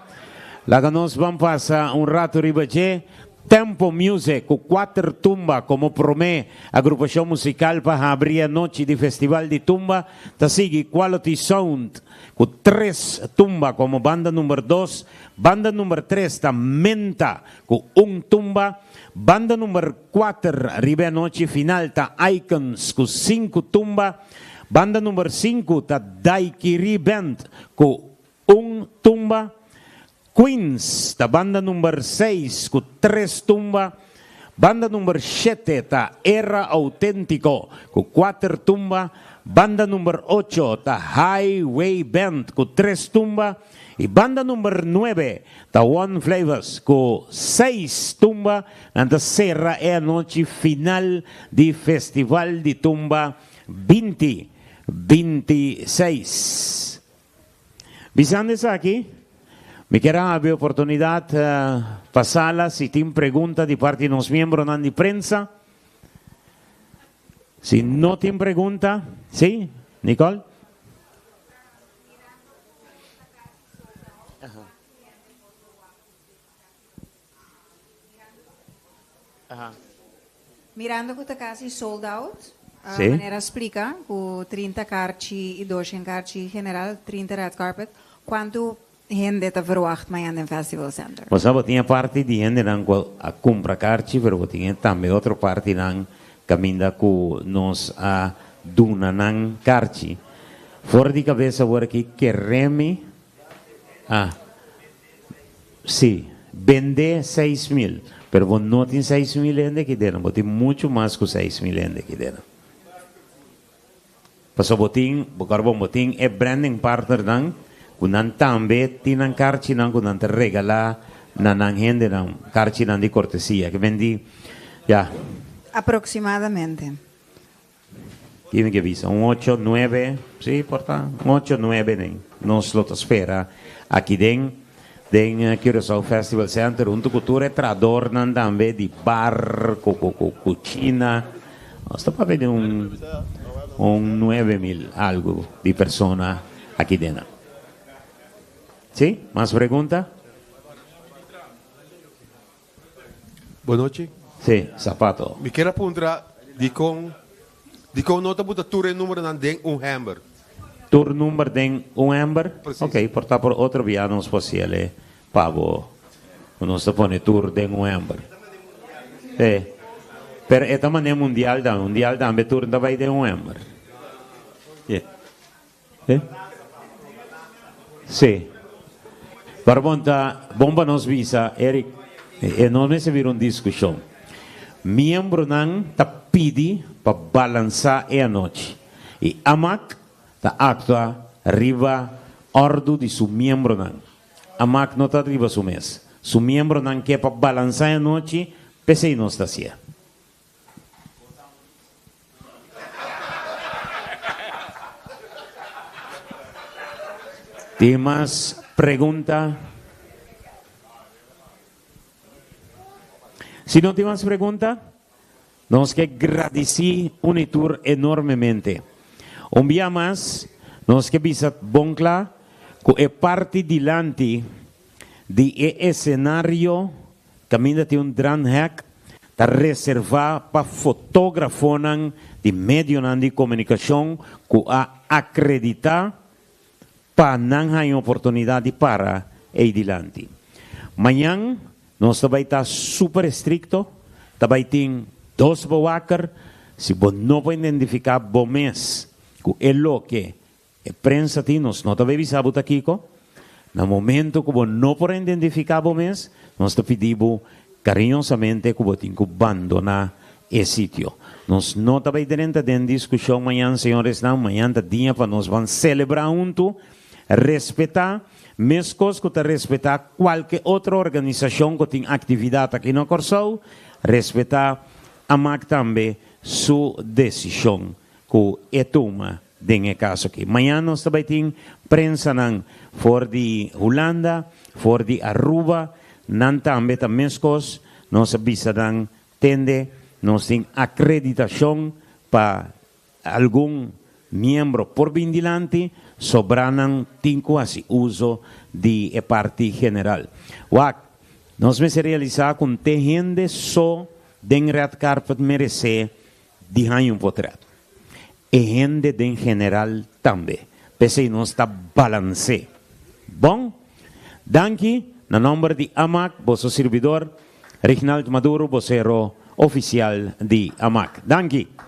Laga nos ban pasa un rato riba dje. Tempo Music cu cuater tumba como prome agrupacion musical pa habri anochi di Festival di Tumba ta sigui Quality Sound cu tres tumba como banda number dos. Banda number tres ta Menta ku un tumba. Banda number kuater riba e anochi final ta Icons ku sinku tumba. Banda number sinku ta Daiquiri Band ku un tumba. Queens ta banda number seis ku tres tumba. Banda number shete ta Era Autentico ku kuater tumba. Banda number ocho ta High Way Band ku tres tumba. Y banda number nuebe ta One Flavors ku seis tumba. Nan ta sera e anochi final di Festival di Tumba binti 26. Bisando esaki, mi kier a habi oportunidad pa sala si tin pregunta di parti nos miembronan di prensa. Si no tin pregunta, si, Nicole? Mirando cu ta casi sold out, manera a splica cu 30 carchi y 200 carchi general, 30 red carpet, cuanto hende ta verwacht mañan den Festival Center? Bo sa bo tin e parti di hendenan cu a cumpra carchi, pero bo tin e tambe otro partinan caminda cu nos a duna nan carchi. For di cabes awor aki keremi a. Sí, bendé 6000, pero bo no tin 6000 hende aki dena, bo tin muchu mas ku 6000 hende aki dena. Pasobra bo tin, bo kòrda bon, bo tin e branding partnernan ku nan tambe tin nan karchinan ku nan ta regalá na nan hendenan, karchinan di kortesia. Ke men di, ya. Aproksimadamente. Kimen ke bisa? Un ocho, nuebe, sí, por ta un ocho, nuebe den. Nos lo ta spera aki den. Den Curaçao Festival Center huntu ku tur e tradornan tambe di bar ku ku ku kuchina. Nos ta papia di un un 9000 algu di persona aki den nan. Si? Mas pregunta? Bonochi. Si, Zapato. Mi kier a puntra dikon dikon no ta buta tur e numbernan den un hember? Tur number den un hember? Precies. Ok, por ta por otro bia nos por hasiel pa bo ku nos ta pone tur den un hember. Si. Pero e ta manera mundial tambe, mundial tambe tur ta bai den un hember. Si. Eh? Sí. Pero bon ta bon pa nos bisa, Eric, e no mester bira un diskushon. Miembronan ta pidi pa balansá e anochi i Amak ta aktua riba òrdu di su miembronan. Amak no ta riba su mes. Su miembronan ke pa balansá e anochi, p'esei nos ta hasié. Tin mas pregunta? Si no tin mas pregunta, nos ke gradisí Unitur enormemente. Un bia mas, nos ke bisa bon kla ku e parti dilanti di e esenario Kaminda tin un dranhek ta reservá pa fotógrafonan di medionan di komunikashon ku a akreditá pa nan haña oportunidat di para ei dilanti. Mañan nos ta bai ta super estrikto, ta bai tin dos bewaker, si bo no por identifiká bo mes ku e loke E prensa tin nos no ta bay bisa bo ta kico. Na momento cu bo no por identifica bo mes, nos ta pidi bo cariñosamente cu bo tin cu bandona e sitio. Nos no ta bay drenta den discusion mañan, señoresnan, mañan ta dia pa nos ban celebra hunto, respeta, mescos cu ta respeta cualke otro organisacion cu tin actividad aki na Corsou, respeta Amak tambe su decision cu e tuma den e caso aki. Mañan nos ta bay tin prensanan for di Hulanda, for di Aruba, nan tambe ta mescos, nos a bisa nan tende, nos tin acreditacion pa algun miembro por bin dilanti, sobra nan tin cu haci uzo di e parti general. Wak, nos mester realisa cu n'te hende so den red carpet merece Di haña un potret. E hende den general tambe. P'esei nos ta balans'é. Bon. Danki na nomber di Amak, boso sirbidor, Rignald Maduro, bosero oficial di Amak. Danki.